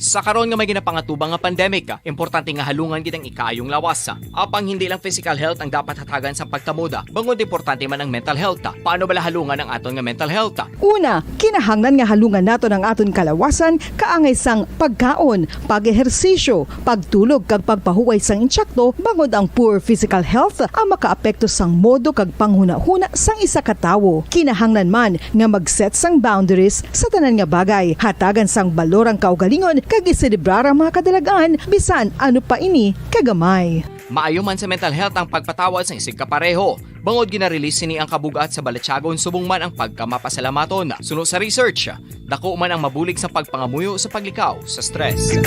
Sa karon nga may ginapangatubang nga pandemic, importante nga halungan gid ang ikaayong lawas. Apang hindi lang physical health ang dapat hatagan sa pagkamoda, bangod importante man ang mental health. Paano bala halungan ang aton nga mental health? Una, kinahanglan nga halungan naton ang aton kalawasan kaangay sang pagkaon, pag-ehersisyo, pagtulog, kag pagpahuway sang insakto, bangod ang poor physical health ang makaapekto sang modo kag panghunahuna sang isa ka tawo. Kinahanglan man nga mag-set sang boundaries sa tanan nga bagay, hatagan sang balor ang kaugalingon, kag iselebrar ang mga kadalag-an, bisan ano pa ini kagamay. Maayo man sa mental health ang pagpatawad sang isigkapareho, bangod gina-release sini ang kabug-at sa balatyagon subong man ang pagkamapasalamaton. Suno sa research, dako man ang mabulig sa pagpangamuyo sa paglikaw sa stress.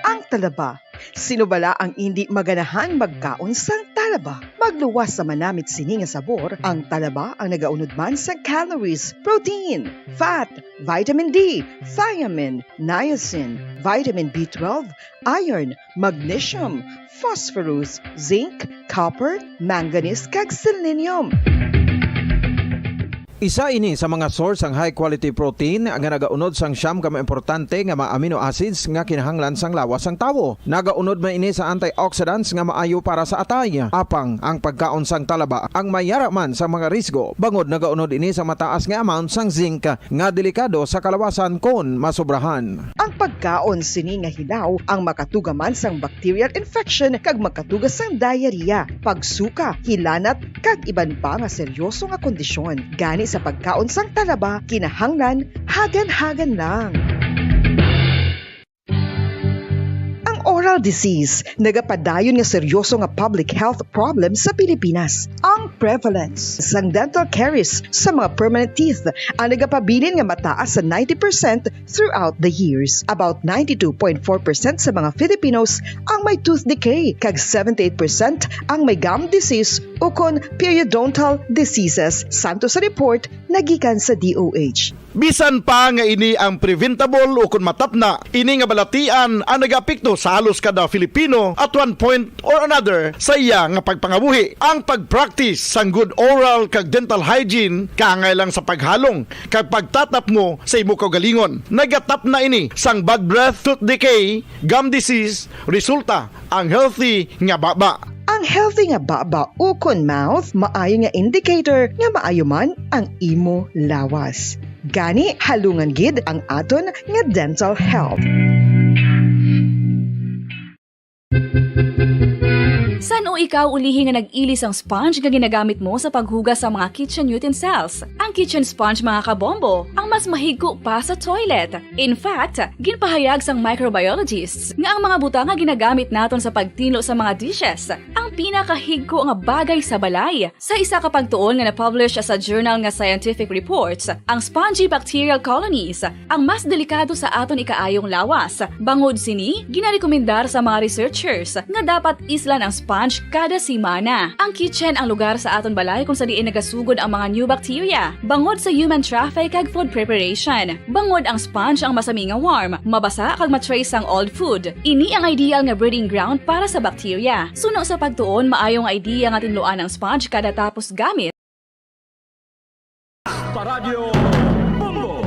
Ang talaba. Sino bala ang indi maganahan magkaon sang talaba? Magluwas sa manamit sini nga sabor, ang talaba ang nagaunod man sa calories, protein, fat, vitamin D, thiamine, niacin, vitamin B twelve, iron, magnesium, phosphorus, zinc, copper, manganese, kag selenium. Isa ini sa mga source sang high quality protein nga nagaunod sang siyam ka mga importante nga mga amino acids nga kinahanglan sang lawas sang tawo. Nagaunod man ini sa antioxidants nga maayo para sa atay. Apang ang pagkaon sang talaba ang may yara man sa mga risgo, bangod nagaunod ini sa mataas nga amount sang zinc nga delikado sa kalawasan kon masobrahan. Ang pagkaon sini nga hilaw ang makatuga man sang bacterial infection kag makatuga sang diarrhea, pagsuka, hilanat, kag iban pa nga seryoso nga kondisyon. Gani sa pagkaon sang talaba, kinahanglan hagan-hagan lang. Ang oral disease nagapadayon nga seryoso nga public health problem sa Pilipinas. Ang prevalence sang dental caries sa mga permanent teeth ang nagapabilin nga mataas sa ninety percent throughout the years. About ninety-two point four percent sa mga Filipinos ang may tooth decay, kag seventy-eight percent ang may gum disease ukon periodontal diseases, santo sa report nagikan sa D O H. Bisan pa nga ini ang preventable ukon matapna, ini nga balatian ang nagaapekto sa halos kada Filipino at one point or another sa iya nga pagpangabuhi. Ang pag-practice sang good oral kag dental hygiene kaangay lang sa paghalong kag pagtatapngo sa imo kaugalingon. Nagatapna ini sang bad breath, tooth decay, gum disease, resulta ang healthy nga baba. Ang healthy nga baba ukon mouth maayo nga indicator nga maayo man ang imo lawas. Gani, halungan gid ang aton nga dental health. San-o ikaw ulihi nga nag-ili sang sponge nga ginagamit mo sa paghugas sa mga kitchen utensils? Ang kitchen sponge, mga kabombo, ang mas mahigko pa sa toilet. In fact, ginpahayag sang microbiologists nga ang mga butang nga ginagamit naton sa pagtinlo sa mga dishes ang pinakahigko nga bagay sa balay. Sa isa ka pagtuon nga na-publish sa journal nga Scientific Reports, ang spongy bacterial colonies ang mas delikado sa aton ikaayong lawas. Bangod sini, ginarekomendar sa mga researchers nga dapat islan ang sponge kada semana. Ang kitchen ang lugar sa aton balay kung sa diin nagasugod ang mga new bacteria. Bangod sa human traffic kag food preparation, bangod ang sponge ang masami nga warm, mabasa kag ma-trace sang old food. Ini ang ideal nga breeding ground para sa bacteria. Suno sa pagtuon, maayo nga idea nga tinluan ang sponge kada tapos gamit. Paradyo Bombo!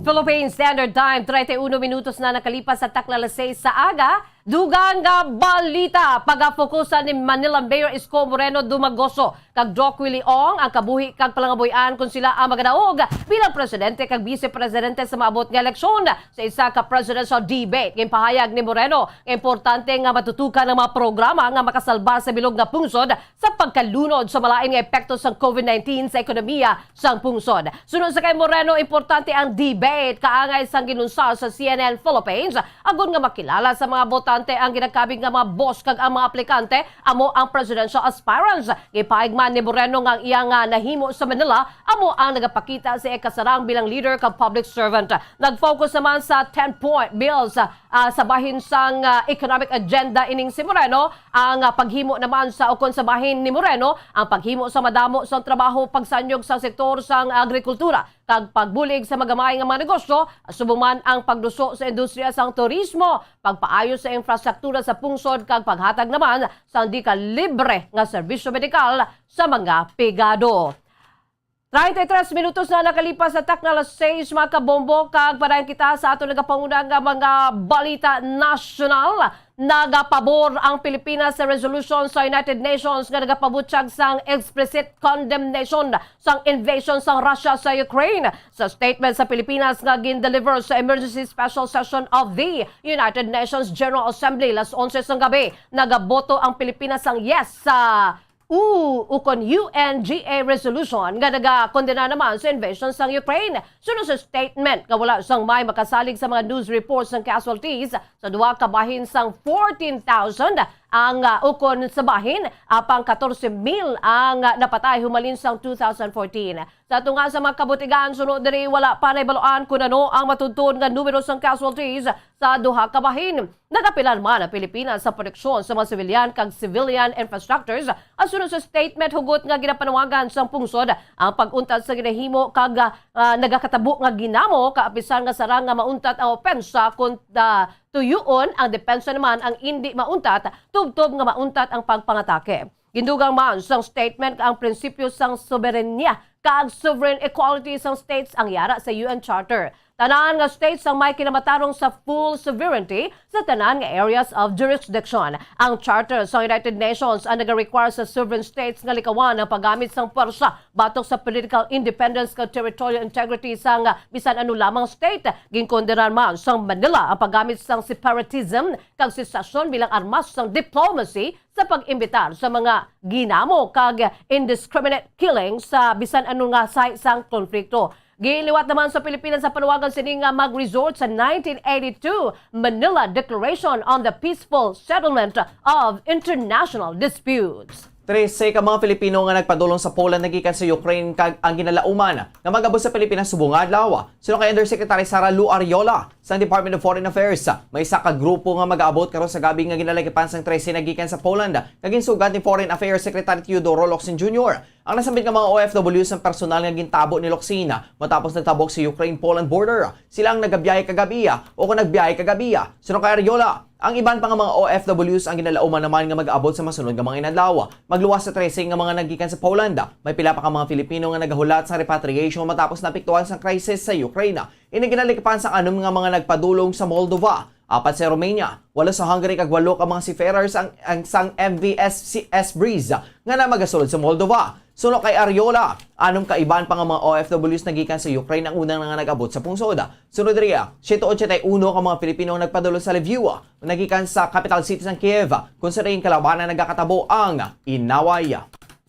Philippine Standard Time, treinta y uno minutos na nakalipas sa takna alas seis sa aga. Dugang nga balita, pagafokusan ni Manila Mayor Isko Moreno Dumagoso kag Doc Willie Ong ang kabuhi kag palangabuhian kon sila ang magadaog bilang presidente kag vice presidente sa maabot nga eleksyon. Sa isa ka presidential debate, ginpahayag ni Moreno nga importante nga matutukan ang mga programa nga makasalba sa bilog nga pungsod sa pagkalunod sa malain nga epekto sang COVID nineteen sa ekonomiya sang pungsod. Suno sa kay Moreno, importante ang debate kaangay sang ginunsal sa C N N Philippines, agod nga makilala sa mga botante ang ginakabig nga mga boss kag ang mga aplikante amo ang presidential aspirants. Gipahayag man ni Moreno nga ang iya nga nahimo sa Manila amo ang nagapakita sa ikasarang bilang leader kag public servant. Nag-focus naman sa ten-point bills, ah, sa bahin sang, ah, economic agenda ining si Moreno. Ang, ah, paghimo naman sa, ukon sa bahin ni Moreno, ang paghimo sa madamo sang trabaho, pagsanyog sa sektor sang agrikultura, kag pagbulig sa magamay nga mga negosyo, subong man ang pagduso sa industriya sang turismo, pagpaayo sa infrastruktura sa pungsod, kag paghatag naman sang di ka libre nga serbisyo medikal sa mga pigado. Treinta y tres minutos na nakalipas sa takna alas seis, mga kabombo, kag padayon kita sa aton nagapanguna nga mga balita nasyonal. Nagapabor ang Pilipinas sa resolution sa United Nations nga nagapabutyag sang explicit condemnation sang invasion sang Russia sa Ukraine. Sa statement sa Pilipinas nga gin-deliver sa emergency special session of the United Nations General Assembly las onse sang gabi, nagaboto ang Pilipinas sang yes sa U, ukon U N G A resolution nga nagakondena naman sa invasion sang Ukraine. Suno sa statement nga wala sang may makasalig sa mga news reports sang casualties sa duha ka bahin sang fourteen thousand ang, ah, ukon sa bahin, apang katorse mil ang, ah, napatay humalin sang two thousand fourteen. Sa tunga sa mga kabutigan, suno diri wala pa nahibaluan kun ano ang matuod-tuod nga numero sang casualties sa duha ka bahin. Nagapila man ang Pilipinas sa proteksyon sa mga sibilyan kag civilian infrastructures, asunod sa statement hugot nga ginapanawagan sang pungsod ang pag-untat sa ginahimo kag, ah, nagakatabo nga ginamo, kaapisan nga sarang nga mauntat ang opensa kon, ah, tuyoon ang depensa naman ang indi mauntat, tubtob nga mauntat ang pagpangatake. Gindugang man sang statement ang prinsipyo sang soberanya kag sovereign equality sang states ang yara sa U N Charter. Tanan nga states ang may kinamatarong sa full sovereignty sa tanan nga areas of jurisdiction. Ang Charter sa United Nations ang nagarequire sa sovereign states nga likawan ang paggamit sang pwersa batok sa political independence kag territorial integrity sang bisan ano lamang state. Ginkondenar man sang Manila ang paggamit sang separatism kag secession bilang armas sang diplomacy sa pag-imbitar sa mga ginamo kag indiscriminate killing sa bisan ano nga sahi sang konflikto. Ginliwat naman sa Pilipinas ang panawagan sini nga mag-resort sa nineteen eighty-two Manila Declaration on the Peaceful Settlement of International Disputes. Trese ka mga Filipino nga nagpadulong sa Poland nagikan sa Ukraine kag ang ginalauman nga mag-abot sa Pilipinas subong nga adlaw. Suno kay Undersecretary Sara Lou Arriola sang Department of Foreign Affairs, may isa ka grupo nga mag-aabot karon sa gabi nga ginalagipan sang trese nagikan sa Poland nga ginsugad ni Foreign Affairs Secretary Teodoro Locsin Junior. Ang nasambit nga mga O F Ws ang personal nga gintabo ni Locsin matapos nagtabok sa Ukraine-Poland border. Sila ang nagabiyahe kagabi o kung nagbiyahe kagabi. Suno kay Arriola, ang iban pa nga mga O F Ws ang ginalauman naman nga mag-abot sa masunod nga mga inadlaw. Magluwas sa trese nga mga naggikan sa Poland. May pila pa ka mga Filipino nga nagahulat sa repatriation matapos naapektuhan sa krisis sa Ukraine. Ini ginaligipan sa anom nga mga nagpadulong sa Moldova. Apat sa Romania, walo sa Hungary kag walo ka mga seafarers ang, ang sang M V S C S Breeze nga namagasulod sa Moldova. Suno kay Arriola, anom ka iban pa nga mga O F Ws nagikan sa Ukraine ang una nga nag-abot sa pungsod. Sunod diri, siyento ochenta y uno ka mga Filipino ang nagpadulong sa Lviv, nagikan sa capital city sang Kiev, kung sa diin kalabanan nagakatabo ang inaway.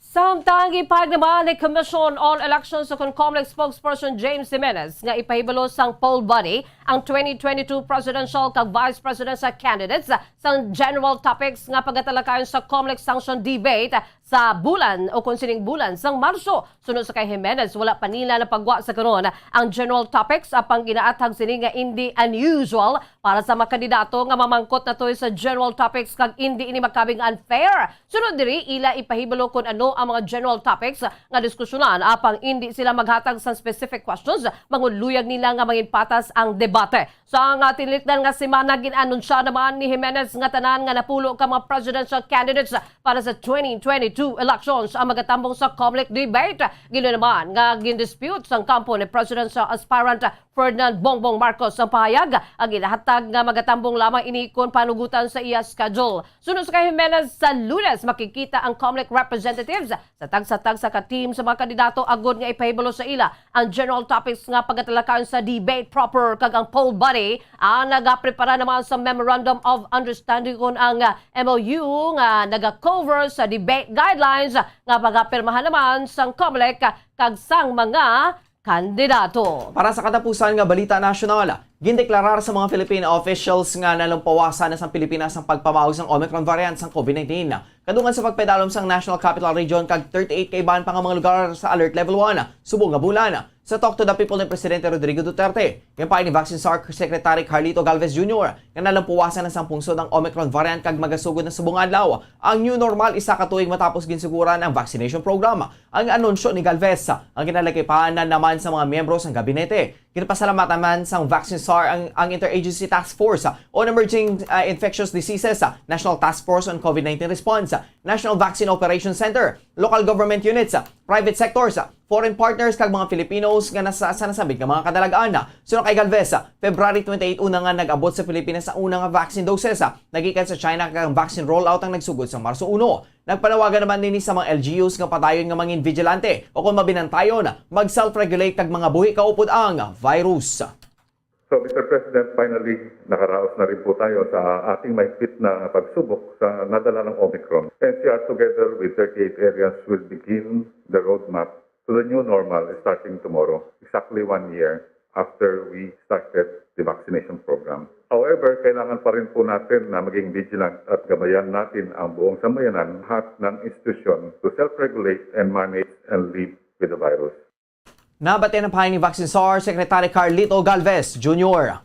Samtang gipahayag naman ni Commission on Elections o kon COMELEC spokesperson James Jimenez nga ipahibalo sang poll body ang twenty twenty-two presidential kag vice presidential candidates sang general topics nga pagatalakayon sa COMELEC sanction debate sa bulan o kon sining bulan sang Marso. Suno sa kay Jimenez, wala pa nila napagwa sa karon ang general topics, apang ginaathag sini nga indi unusual para sa mga kandidato nga mamangkot na to sa general topics kag indi ini makabig unfair. Sunod diri, ila ipahibalo kon ano ang mga general topics nga diskusyonan, apang indi sila maghatag sa specific questions, manguluyag nila nga mangin patas ang debate. Sa nga tinlikdan nga semana, gin-anunsya naman ni Jimenez nga tanan nga napulo ka mga presidential candidates para sa twenty twenty-two elections ang magatambong sa COMELEC debate. Gilo naman nga gindispute sang kampo ni presidential aspirant Ferdinand Bongbong Marcos ang pahayag, ang ginahatag nga magatambong lamang ini kon panugutan sa iya schedule. Suno sa kay Jimenez, sa Lunes makikita ang COMELEC representatives sa tagsa-tagsa ka team sa mga kandidato agod nga ipahibalo sa ila ang general topics nga pagatalakayon sa debate proper, kag ang poll body ang nagaprepara naman sa Memorandum of Understanding kon ang, ah, M O U nga naga-cover sa debate guidelines nga pagapirmahan naman sang COMELEC kag sang mga kandidato. Para sa katapusan nga balita nasyonal, gindeklarar sa mga Filipino officials nga nalampawasan na sang Pilipinas ang pagpamaog sang Omicron variant sang COVID nineteen. Kadungan sa pagpadalom sang National Capital Region kag thirty-eight ka iban pa nga mga lugar sa Alert Level one subong nga bulan. Sa Talk to the People ni Presidente Rodrigo Duterte, ginpahayag ni Vaccine Czar Secretary Carlito Galvez Junior nga nalampawasan na sang pungsod ang Omicron variant kag magasugod na subong adlaw ang new normal, isa ka tuig matapos ginsuguran ang vaccination program. Ang anunsyo ni Galvez ang ginalagipan na naman sa mga miyembro sang gabinete. Ginpasalamatan man sang Vaccine Czar ang, ang Interagency Task Force on Emerging, ah, Infectious Diseases, ah, National Task Force on COVID nineteen Response, ah, National Vaccine Operations Center, local government units, ah, private sectors, ah, foreign partners, kag mga Filipinos nga nasa sa nasambit nga mga kadalagan. Suno kay Galvez, ah, February twenty-eight una nga nag-abot sa Pilipinas ang una nga vaccine doses, ah, nagikan sa China, kag ang vaccine rollout ang nagsugod sa Marso uno. Nagpanawagan naman nini sa mga L G Us nga padayon nga mangin vigilante o kon mabinantayon, mag-self-regulate kag mangabuhi kaupod ang virus. So, Mister President, finally, nakaraos na rin po tayo sa ating mahigpit na pagsubok sa nadala ng Omicron. N C R, together with thirty-eight areas, will begin the roadmap to the new normal starting tomorrow, exactly one year after we started the vaccination program. However, kailangan pa rin po natin na maging vigilant at gabayan natin ang buong sambayanan, lahat ng institusyon, to self-regulate and manage and live with the virus. Nabatian ang pahayag ni Vaccine Czar Secretary Carlito Galvez Junior.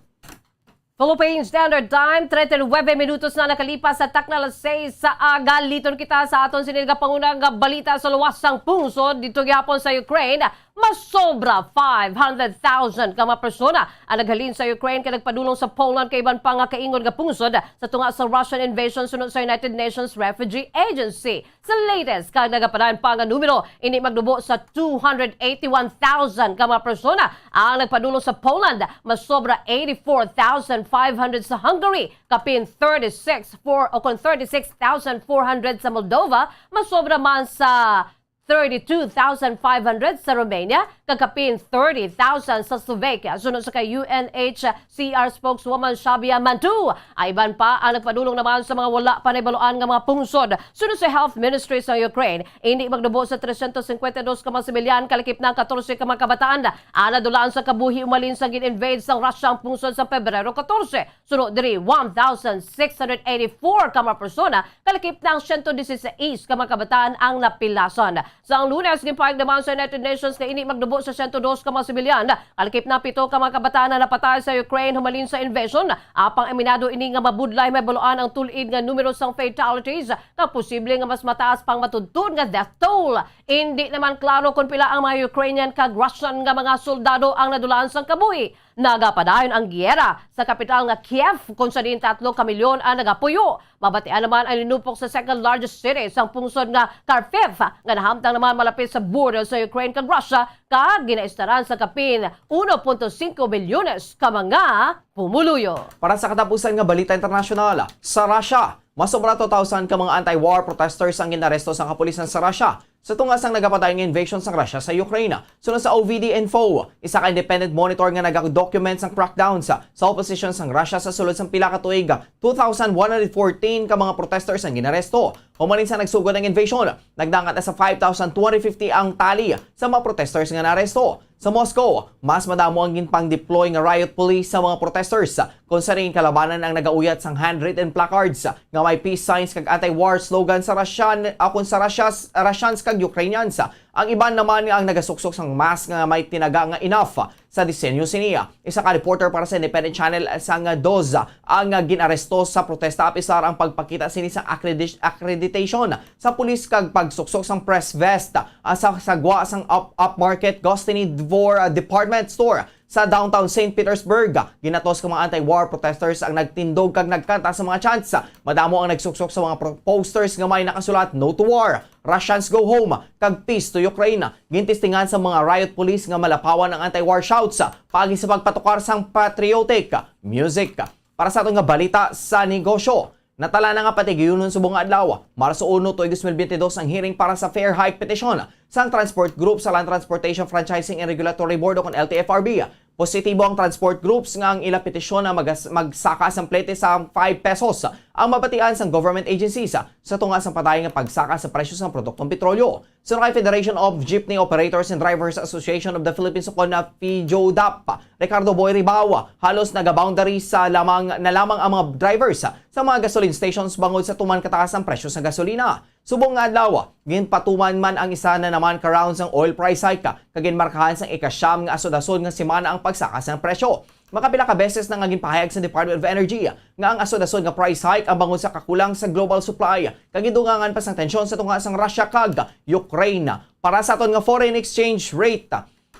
Philippine Standard Time, treinta y nueve minutos na nakalipas sa takna alas seis sa aga. Liton kita sa aton sini nga pangunang nga balita sa luwas sang pungsod dito gihapon sa Ukraine. Masobra five hundred thousand ka mga persona ang naghalin sa Ukraine kag nagpadulong sa Poland kag iban pa nga kaingon nga pungsod sa tunga sa Russian invasion, suno sa United Nations Refugee Agency. Sa latest kag nagapadayon pa nga numero, ini magnubo sa two hundred eighty-one thousand ka mga persona ang nagpadulong sa Poland, masobra eighty-four thousand five hundred sa Hungary, kapin thirty-six four o kon thirty-six thousand four hundred sa Moldova, masobra man sa thirty-two thousand five hundred sa Romania, kag kapin thirty thousand sa Slovakia. Suno sa kay U N H C R spokeswoman Shabia Mantu, ay iban pa ang nagpadulong naman sa mga wala pa nahibaluan nga mga pungsod. Suno sa Health Ministry sa Ukraine, indi magdubo sa trescientos cincuenta y dos ka mga sibilyan, kalakip na ang katorse ka mga kabataan ang nadulaan sa kabuhi umalin sa gin-invade sang Russia ang pungsod sa Pebrero katorse. Suno diri, one thousand six hundred eighty-four ka mga persona, kalakip na ang siyento dieciséis ka mga kabataan ang napilasan. Sang Lunes, ginpahayag naman sa United Nations nga indi magdubo sa siyento dos ka mga sibilyan, kalakip na pito ka mga kabataan ang napatay sa Ukraine humalin sa invasion. Apang aminado ini nga mabudlay mahibaluan ang tul-id nga numero sang fatalities, nga posible nga mas mataas pang matudtod nga death toll. Indi naman klaro kon pila ang mga Ukrainian kag Russian nga mga soldado ang nadulaan sang kabuhi. Nagapadayon ang giyera sa kapital nga Kiev, kon sa diin tatlo ka milyon ang nagapuyo. Mabatian naman ang linupok sa second largest city sang pungsod nga Kharkiv, nga nahamtang naman malapit sa border sa Ukraine kag Russia, kag ginaistaran sa kapin uno punto singko milyones ka mga pumuluyo. Para sa katapusan nga balita internasyonal, sa Russia, mas sobra two thousand ka mga anti-war protesters ang ginaresto sa kapulisan sa Russia sa tunga sang nagapadayon nga invasion sang Russia sa Ukraine. Suno sa O V D Info, isa ka independent monitor nga nagadocument sang crackdowns sa opposition sang Russia sa sulod sang pila ka tuig, two thousand one hundred fourteen ka mga protesters ang ginaresto. Human sa nagsugod ang invasion, nagdangat na sa five thousand two hundred fifty ang tali sa mga protesters nga naaresto. Sa Moscow, mas madamo ang ginpang-deploy nga riot police sa mga protesters, kon sa diin kalabanan ang nagauyat sang handwritten placards nga may peace signs kag anti-war slogan sa Russian, akon sa Russias, Russians kag Ukrainians. Ang iban naman ang nagasuksok sang mask nga may tinaga nga "Enough" sa disenyo sini. Isa ka reporter para sa Independent Channel sang Doza ang gin-aresto sa protesta, apisar ang pagpakita sini sang accredi-, accreditation sa pulis kag pagsuksok sang press vest, ah, sa sagwa sang up-, upmarket Gostiny Dvor, ah, department store sa downtown Saint Petersburg. Ginatos ka mga anti-war protesters ang nagtindog kag nagkanta sa mga chants. Madamo ang nagsuksok sa mga pro-, posters nga may nakasulat, "No to war," "Russians go home," kag "Peace to Ukraine." Gintestingan sa mga riot police nga malapawan ang anti-war shouts, paagi sa pagpatukar sang patriotic music. Para sa aton nga balita sa negosyo, natala na nga patigayunon subong nga adlaw, Marso uno, tuig dos mil biyente dos, ang hearing para sa fare hike petition sang Transport Group sa Land Transportation Franchising and Regulatory Board, o kon L T F R B. Positibo ang transport groups nga ang ila petisyon na magas-, magsaka sang plete sa five pesos ang mabatian sang government agencies sa tunga sang padayon nga pagsaka sa presyo sang produktong petrolyo. Suno kay Federation of Jeepney Operators and Drivers Association of the Philippines, o kon na FEJODAP, Ricardo Boy Ribao, halos naga-boundary sa lamang na lamang ang mga drivers sa mga gasoline stations bangod sa tuman kataas ang presyo sa gasolina. Subong nga adlaw, ginpatuman man ang isa na naman ka round sang oil price hike, kag ginmarkahan sang ikasyam nga asod-asod nga semana ang pagsaka sang presyo. Makapila ka beses na nga ginpahayag sa Department of Energy nga ang asod-asod nga price hike ang bangod sa kakulang sa global supply, kag gidungangan pa sang tensyon sa tunga sang Russia kag Ukraine. Para sa aton nga foreign exchange rate,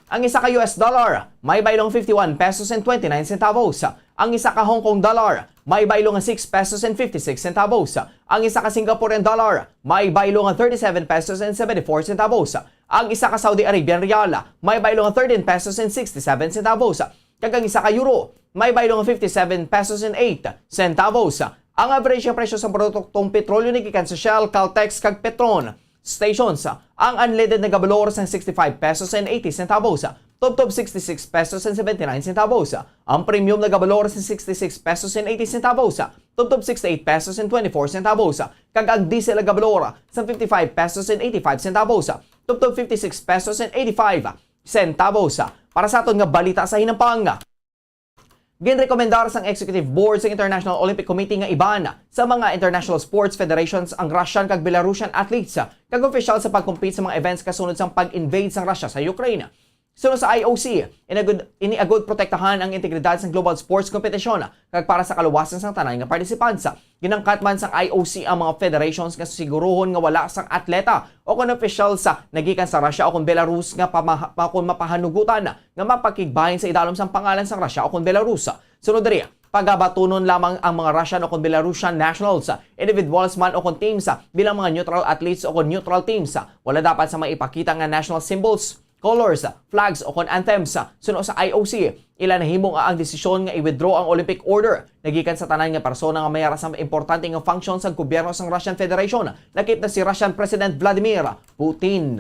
ang isa ka U S dollar may baylong fifty-one pesos and twenty-nine centavos. Ang isa ka Hong Kong dollar may baylong six pesos and fifty-six centavos. Ang isa ka Singaporean dollar may baylong thirty-seven pesos and seventy-four centavos. Ang isa ka Saudi Arabian riyal may baylong thirteen pesos and sixty-seven centavos. Kag ang isa ka euro may baylong fifty-seven pesos and eight centavos. Ang average nga presyo sa produktong petrolyo nagikan sa Shell, Caltex, kag Petron stations, ang unleaded nagabalor sang sixty-five pesos and eighty centavos, tubtob sixty-six pesos and seventy-nine centavos. Ang premium nagabalor sang sixty-six pesos and eighty centavos, tubtob sixty-eight pesos and twenty-four centavos, kag ang diesel nagabalor sang fifty-five pesos and eighty-five centavos, tubtob fifty-six pesos and eighty-five centavos. Para sa aton nga balita sa hinampang, ginrekomendar sang Executive Board sang International Olympic Committee nga iban sa mga international sports federations ang Russian kag Belarusian athletes kag opisyal sa pag-compete sa mga events kasunod sang pag-invade sang Russia sa Ukraine. Suno sa I O C, ini agud, ini agud protektahan ang integridad sang global sports competition kag para sa kaluwasan sang tanan nga participants. Ginangkat man sang I O C ang mga federations nga siguruhon nga wala sang atleta o kon officials sa nagikan sa Russia o kon Belarus nga pamaha-, pa-, kon mapahanugutan nga mapakigbahin sa idalom sang pangalan sang Russia o kon Belarus. Sunod diri, pagabatunon lamang ang mga Russian o kon Belarusian nationals, individuals man o kon teams, bilang mga neutral athletes o kon neutral teams. Wala dapat sa maipakita nga national symbols colors, flags, o kon anthems. Suno sa I O C, ila nahimo nga ang desisyon nga i-withdraw ang Olympic Order nagikan sa tanan nga persona nga may ara sa importante nga function sa gobyerno sang Russian Federation, lakip na si Russian President Vladimir Putin.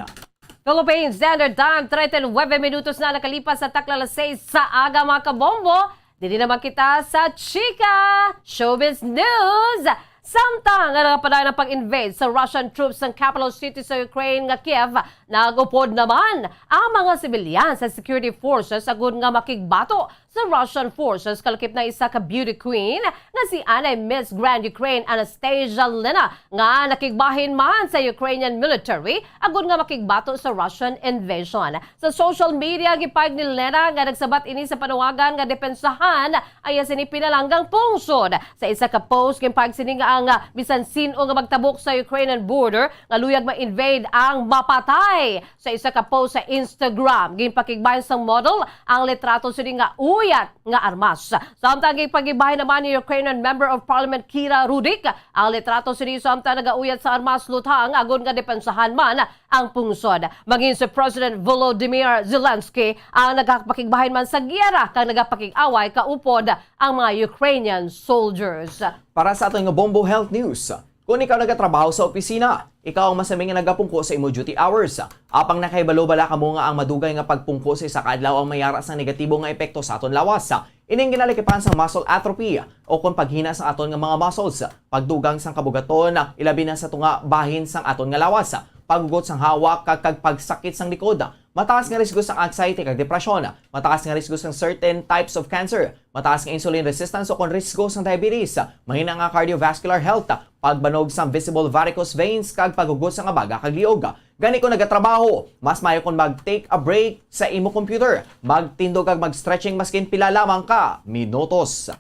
Philippines Standard Time, treinta y nueve minutos na nakalipas sa takla alas seis sa aga, mga kabombo. Diri naman kita sa Chika Showbiz News. Samtang nga nagapadayon ang pag-invade sa Russian troops sa capital city sa Ukraine nga Kiev, nag-upod naman ang mga sibilyan sa security forces agud nga makigbato sa Russian forces, kalakip na isa ka beauty queen nga si anay Miss Grand Ukraine Anastasia Lena, nga nakigbahin man sa Ukrainian military agud nga makigbato sa Russian invasion. Sa social media, gipahayag ni Lena nga nagsabat ini sa panawagan nga depensahan ang iya sini pinalanggang pungsod. Sa isa ka post, ginpahayag sini nga ang, ah, bisan sin-o nga magtabok sa Ukrainian border nga luyag ma-invade ang mapatay. Sa isa ka post sa Instagram, ginpakigbahin sang model ang litrato sini nga uyat nga armas. Samtang ginpakigbahin naman ni Ukrainian Member of Parliament Kira Rudik ang litrato sini, samtang nagauyat sa armas lutang agud nga depensahan man ang pungsod. Magin si President Volodymyr Zelensky ang nagapakigbahin man sa giyera kag nagapakig-away kaupod ang mga Ukrainian soldiers. Para sa aton nga Bombo Health News, kung ikaw nagatrabaho sa opisina, ikaw ang masami nga nagapungko sa imo duty hours. Apang nakahibalo bala kamo nga ang madugay nga pagpungko sa isa ka adlaw ang may ara sang negatibo nga epekto sa aton lawas? Ining ginalakipan sang muscle atrophy, o kon paghina sang aton nga mga muscles, pagdugang sang kabugaton, ilabi na sa tunga bahin sang aton nga lawas, paghugot sang hawak, kag, kag pagsakit sang likod. Mataas nga risgo sang anxiety kag depresyon. Mataas nga risgo sang certain types of cancer. Mataas nga insulin resistance o kon risgo sang diabetes. Mahina nga cardiovascular health. Pagbanog sang visible varicose veins kag paghugot sang abaga kag liog. Gani, kon nagatrabaho, mas maayo kon mag-take a break sa imo computer. Magtindog kag mag-stretching maskin pila lamang ka minutos.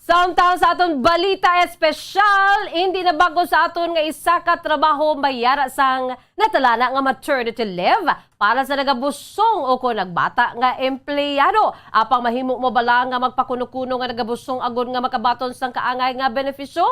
Samtang sa aton balita espesyal, hindi na bag-o sa aton nga isa ka trabaho may ara sang natalana nga maternity leave para sa nagabusong o kon nagbata nga empleyado. Apang mahimo mo bala nga magpakuno-kuno nga nagabusong agud nga makabaton sang kaangay nga benepisyo?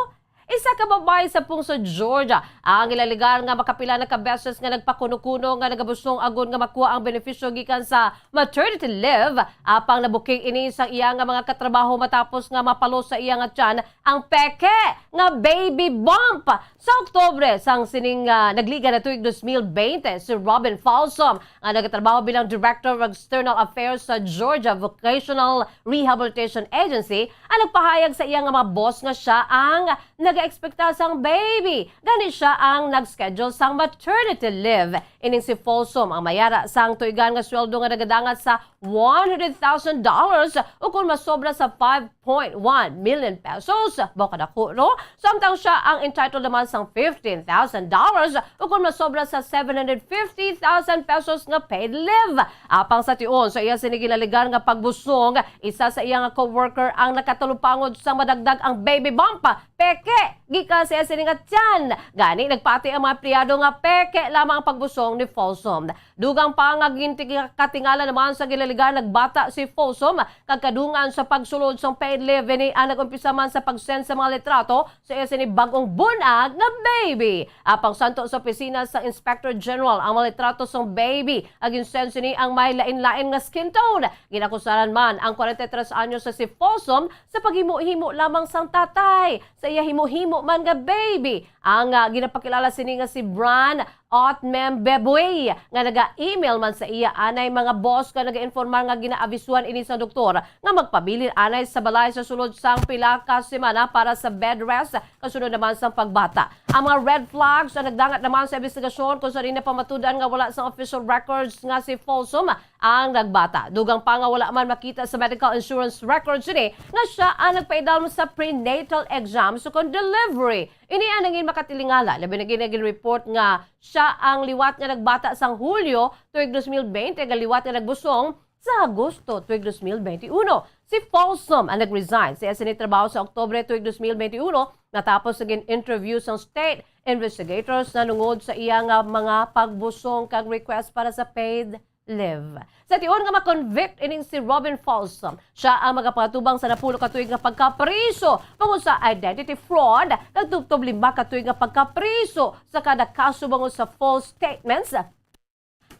Isa ka babayi sa pungsod Georgia ang ginalegar nga makapila na ka beses nga nagpakuno-kuno nga nagabusong agud nga makuha ang benepisyo gikan sa maternity leave, apang nabuking ini sa iya nga mga katrabaho matapos nga mapalos sa iya nga tiyan ang peke nga baby bump. Sa Oktubre sang sining, ah, nagliga na tuig dos mil bente, si Robin Falsom, nga nagatrabaho bilang Director of External Affairs sa Georgia Vocational Rehabilitation Agency, ang nagpahayag sa iya nga mga boss nga sia ang nagaekspekta sang baby. Gani, sia ang nag-schedule sang maternity leave. Ining si Folsom ang may ara sang tuigan nga sweldo nga nagadangat sa one hundred thousand dollars, o kon masobra sa five point one million pesos. Baw kadako, no? Samtang sia ang entitled naman sang fifteen thousand dollars, o kon masobra sa seven hundred fifty thousand pesos nga paid leave. Apang sa tion sa iya sini ginalegar nga pagbusong, isa sa iya nga coworker ang nakatalupangod sang madagdag ang baby bump, peke, gikan sa iya sini nga tiyan. Gani, nagpati ang mga empleyado nga peke lamang ang pagbusong ni Folsom. Dugang pa nga ginti-, katingala naman sa ginalegar nagbata si Folsom, kag kadungan sa pagsulod sang paid leave ini ang nag-umpisa man sa pag-send sa mga litrato sa iya sini bag-ong bunag nga baby. Apang santo sa opisina sa Inspector General ang mga litrato sang baby, ang gin-send sini ang may lain-lain nga skin tone. Ginakusaran man ang kwarenta y tres anyos sa si Folsom sa paghimo-himo lamang sang tatay sa iya himo-himo man nga baby. Ang, ah, ginapakilala sini nga si Bran Otmem Beboy, nga naga-email man sa iya anay mga boss nga nagainformar nga ginaabisuhan ini sang doktor nga magpabilin anay sa balay sa sulod sang pila ka semana para sa bed rest, kasunod naman sang pagbata. Ang mga red flags ang nagdangat naman sa investigasyon, kung sa diin napamatud-an nga wala sang official records nga si Folsom ang nagbata. Dugang pa nga wala man makita sa medical insurance records ini nga sia ang nagpaidalom sa prenatal exams ukon delivery. Ini ang nangin makatilingala, labi na gid nga gin-report nga sia ang liwat nga nagbata sang Hulyo tuig dos mil bente, nga liwat nga nagbusong sa Agosto tuig dos mil bente uno. Si Folsom ang nag-resign sa iya sini trabaho sa Oktubre tuig dos mil bente uno, natapos sa gin-interview sang state investigators nanungod sa iya nga mga pagbusong kag request para sa paid leave. Sa tion nga ma-convict ining si Robin Folsom, sia ang magapangatubang sa napulo ka tuig nga pagkapriso bangod sa identity fraud, kag tubtob lima ka tuig nga pagkapriso sa kada kaso bangod sa false statements,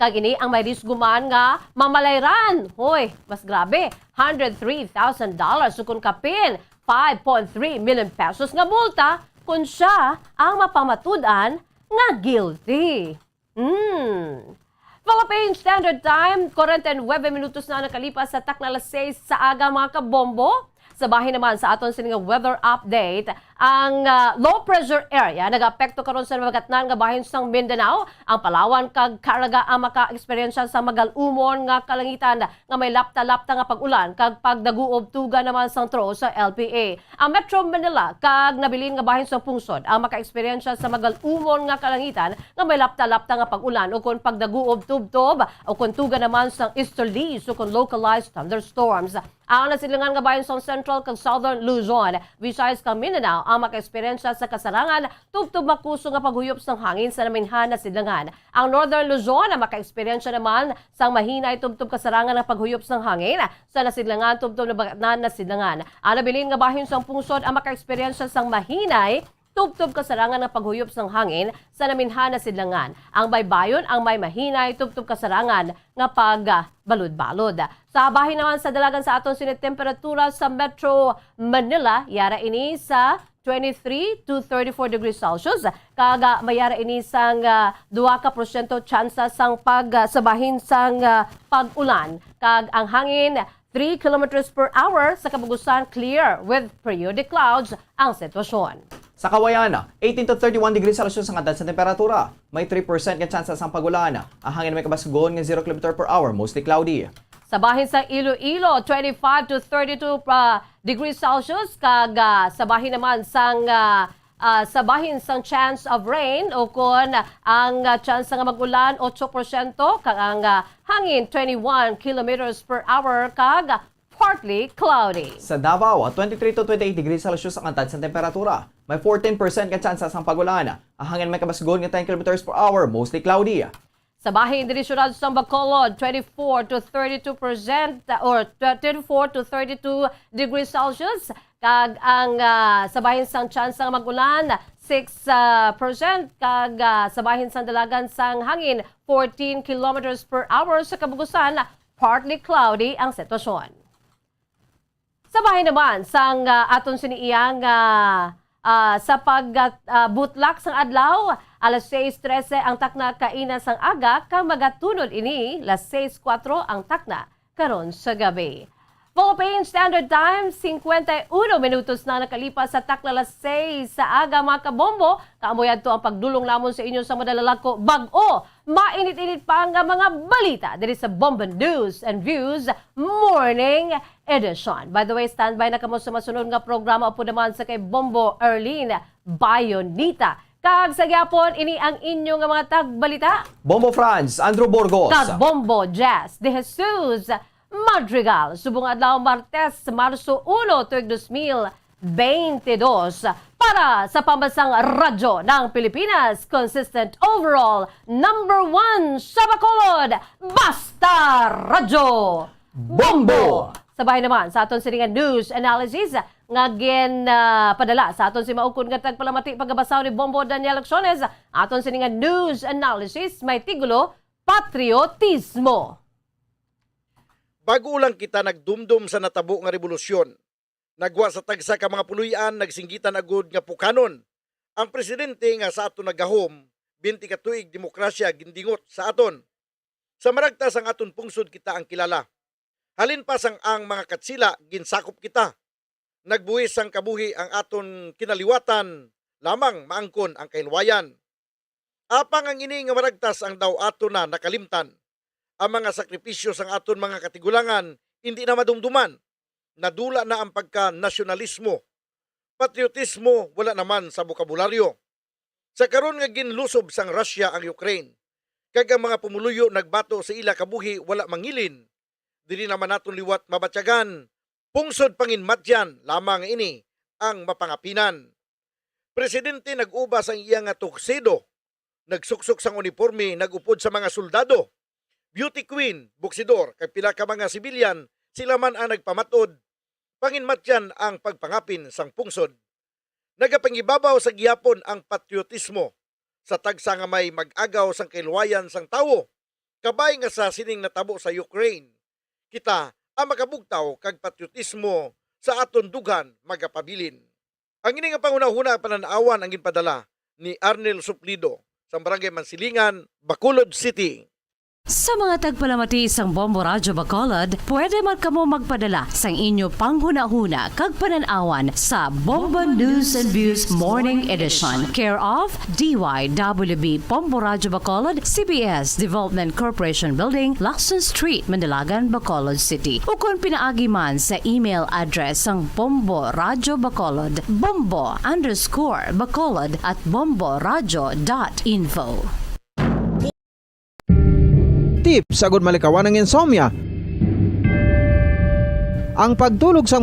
Kag ini ang may risgo man nga mamalayran. Hoy, mas grabe, hundred three thousand dollars, sukon kapin five point three million pesos nga multa kung siya ang mapamatud-an nga guilty. Hmm. Philippine Standard Time, forty-nine minutos na nakalipas sa takna alas sais sa aga, mga kabombo. Sa bahin naman sa aton sini nga weather update, ang, ah, low pressure area nagaapekto karon sa magatnan nga bahin sang Mindanao, ang Palawan kag Caraga ang maka-eksperyensya sa magal-umon nga kalangitan nga may lapta-lapta nga pag-ulan kag pagdaguob tuga naman sang tro sa L P A. Ang Metro Manila kag nabilin nga bahin sang pungsod ang maka-eksperyensya sa magal-umon nga kalangitan nga may lapta-lapta nga pag-ulan ukon pagdaguob tubtob ukon tuga naman sang easterlies ukon localized thunderstorms. Ang nasidlangan nga bahin sang Central kag Southern Luzon, Visayas kag Mindanao ang maka-eksperyensya sa kasarangan tubtob makusog nga paghuyop sang hangin sa naminhan nasidlangan. Ang Northern Luzon ang maka-eksperyensya naman sang mahinay tubtob kasarangan nga paghuyop sang hangin sa nasidlangan tubtob nabagatnan nasidlangan. Ang nabilin nga bahin sang pungsod ang maka-eksperyensya sang mahinay tubtob kasarangan nga paghuyop sang hangin sa naminhan nasidlangan. Ang baybayon ang may mahinay tubtob kasarangan nga pagbalod-balod. Sa bahin naman sa dalagan sa aton sini temperatura sa Metro Manila, yara ini sa twenty-three to thirty-four degrees Celsius, kag, ah, mayara ini sang, ah, dua ka porsyento tsansa sang pag, ah, sa bahin sang, ah, pag-ulan, kag ang hangin three kilometers per hour. Sa kabugusan, clear with periodic clouds ang sitwasyon. Sa Kawayan, eighteen to thirty-one degrees Celsius ang andad sa temperatura. May three percent nga tsansa sang pag-ulan. Ang hangin may kabasgon nga zero kilometer per hour, mostly cloudy. Sa bahin sa Iloilo, twenty-five to thirty-two pa degrees Celsius, kag, ah, sa bahin naman sang, ah, ah, sa bahin sang chance of rain o kon ang, ah, tsansa nga mag-ulan, ocho porsyento, kag ang, ah, hangin, twenty-one kilometers per hour, kag partly cloudy. Sa Davao, twenty-three to twenty-eight degrees Celsius ang andad sang temperatura. May fourteen percent nga tsansa sang pag-ulan. Ang hangin may kabasgon nga ten kilometers per hour, mostly cloudy. Sa bahin diri siyudad sang Bacolod, twenty-four to thirty-two percent or twenty-four to thirty-two degrees Celsius, kag ang, ah, sa bahin sang tsansa nga mag-ulan, six, ah, percent, kag, ah, sa bahin sang dalagan sang hangin, fourteen kilometers per hour. Sa kabugusan, partly cloudy ang sitwasyon. Sa bahin naman sang, ah, aton sini iya nga, ah, sa pag, ah, butlak sang adlaw, alas sais trese ang takna kaina sang aga, kag magatunod ini las sais kuwatro ang takna karon sa gabi. Philippine Standard Time, singkwenta y uno minutos na nakalipas sa takna las sais sa aga, mga kabombo. Kaamo yadto ang pagdulong namon sa inyo sa madalalako bag-o, mainit-init pa nga mga balita diri sa Bombo News and Views Morning Edition. By the way, standby na kamo sa masunod nga programa upod naman sa kay Bombo Erlene Bayonita. Kag sa gyapon, ini ang inyo nga mga tagbalita, Bombo Franz, Andrew Burgos. Kag Bombo Jess De Jesus Madrigal. Subong adlaw, Martes, Marso uno, tuig dos mil beintidos. Para sa Pambansang Radyo ng Pilipinas, consistent overall number one sa Bacolod, Basta Radyo Bombo! Sa bahin naman sa aton sini nga news analysis nga gin, ah, padala sa aton si maukon nga tagpalamati, pagabasa ni Bombo Daniel Acciones, aton sini nga news analysis may titulo, Patriotismo. Bag-o lang kita nagdumdom sa natabo nga rebolusyon. Nagwa sa tagsa ka mga puloy-an, nagsinggitan agud nga pukanon ang presidente nga sa aton nagahom, bente ka tuig demokrasya gindingot sa aton. Sa maragtas ang aton pungsod kita ang kilala. Halin pa sang ang mga Katsila, ginsakop kita. Nagbuhis sang kabuhi ang aton kinaliwatan, lamang maangkon ang kahinwayan. Apang ang ini nga maragtas ang daw aton na nakalimtan. Ang mga sakripisyo sang aton mga katigulangan indi na madumduman. Nadula na ang pagka-nasyonalismo. Patriotismo wala naman sa bokabularyo. Sa karon nga ginlusob sang Russia ang Ukraine, kag ang mga pumuluyo nagbato sa ila kabuhi wala mangilin, diri naman naton liwat mabatyagan, pungsod panginmatyan lamang ini ang mapangapinan. Presidente nag-uba sang iya nga tuxedo, nagsuksok sang uniporme, nag-upod sa mga soldado. Beauty queen, boksidor, kag pila ka mga sibilyan, sila man ang nagpamat-od, panginmatyan ang pagpangapin sang pungsod. Nagapangibabaw sa gihapon ang patriotismo sa tagsa nga may mag-agaw sang kaluwayan sang tawo. kabay nga sa sining natabo sa Ukraine, kita ang makabugtaw kag patriotismo sa aton dughan magapabilin. Ang ini nga panghunahuna panan-awan ang ginpadala ni Arnel Suplido sa Barangay Mansilingan, Bacolod City. Sa mga tagpalamati sang Bombo Radyo Bacolod, pwede man kamo magpadala sang inyo panghunahuna kag panan-awan sa Bombo News and Views Morning Edition, care of D Y W B Bombo Radyo Bacolod, C B S Development Corporation Building, Lacson Street, Manalagan, Bacolod City, ukon pinaagi man sa email address sang Bombo Radyo Bacolod, bombo underscore bacolod at bomboradyo dot info. Tips agud malikawan ang insomnia. Ang pagtulog sang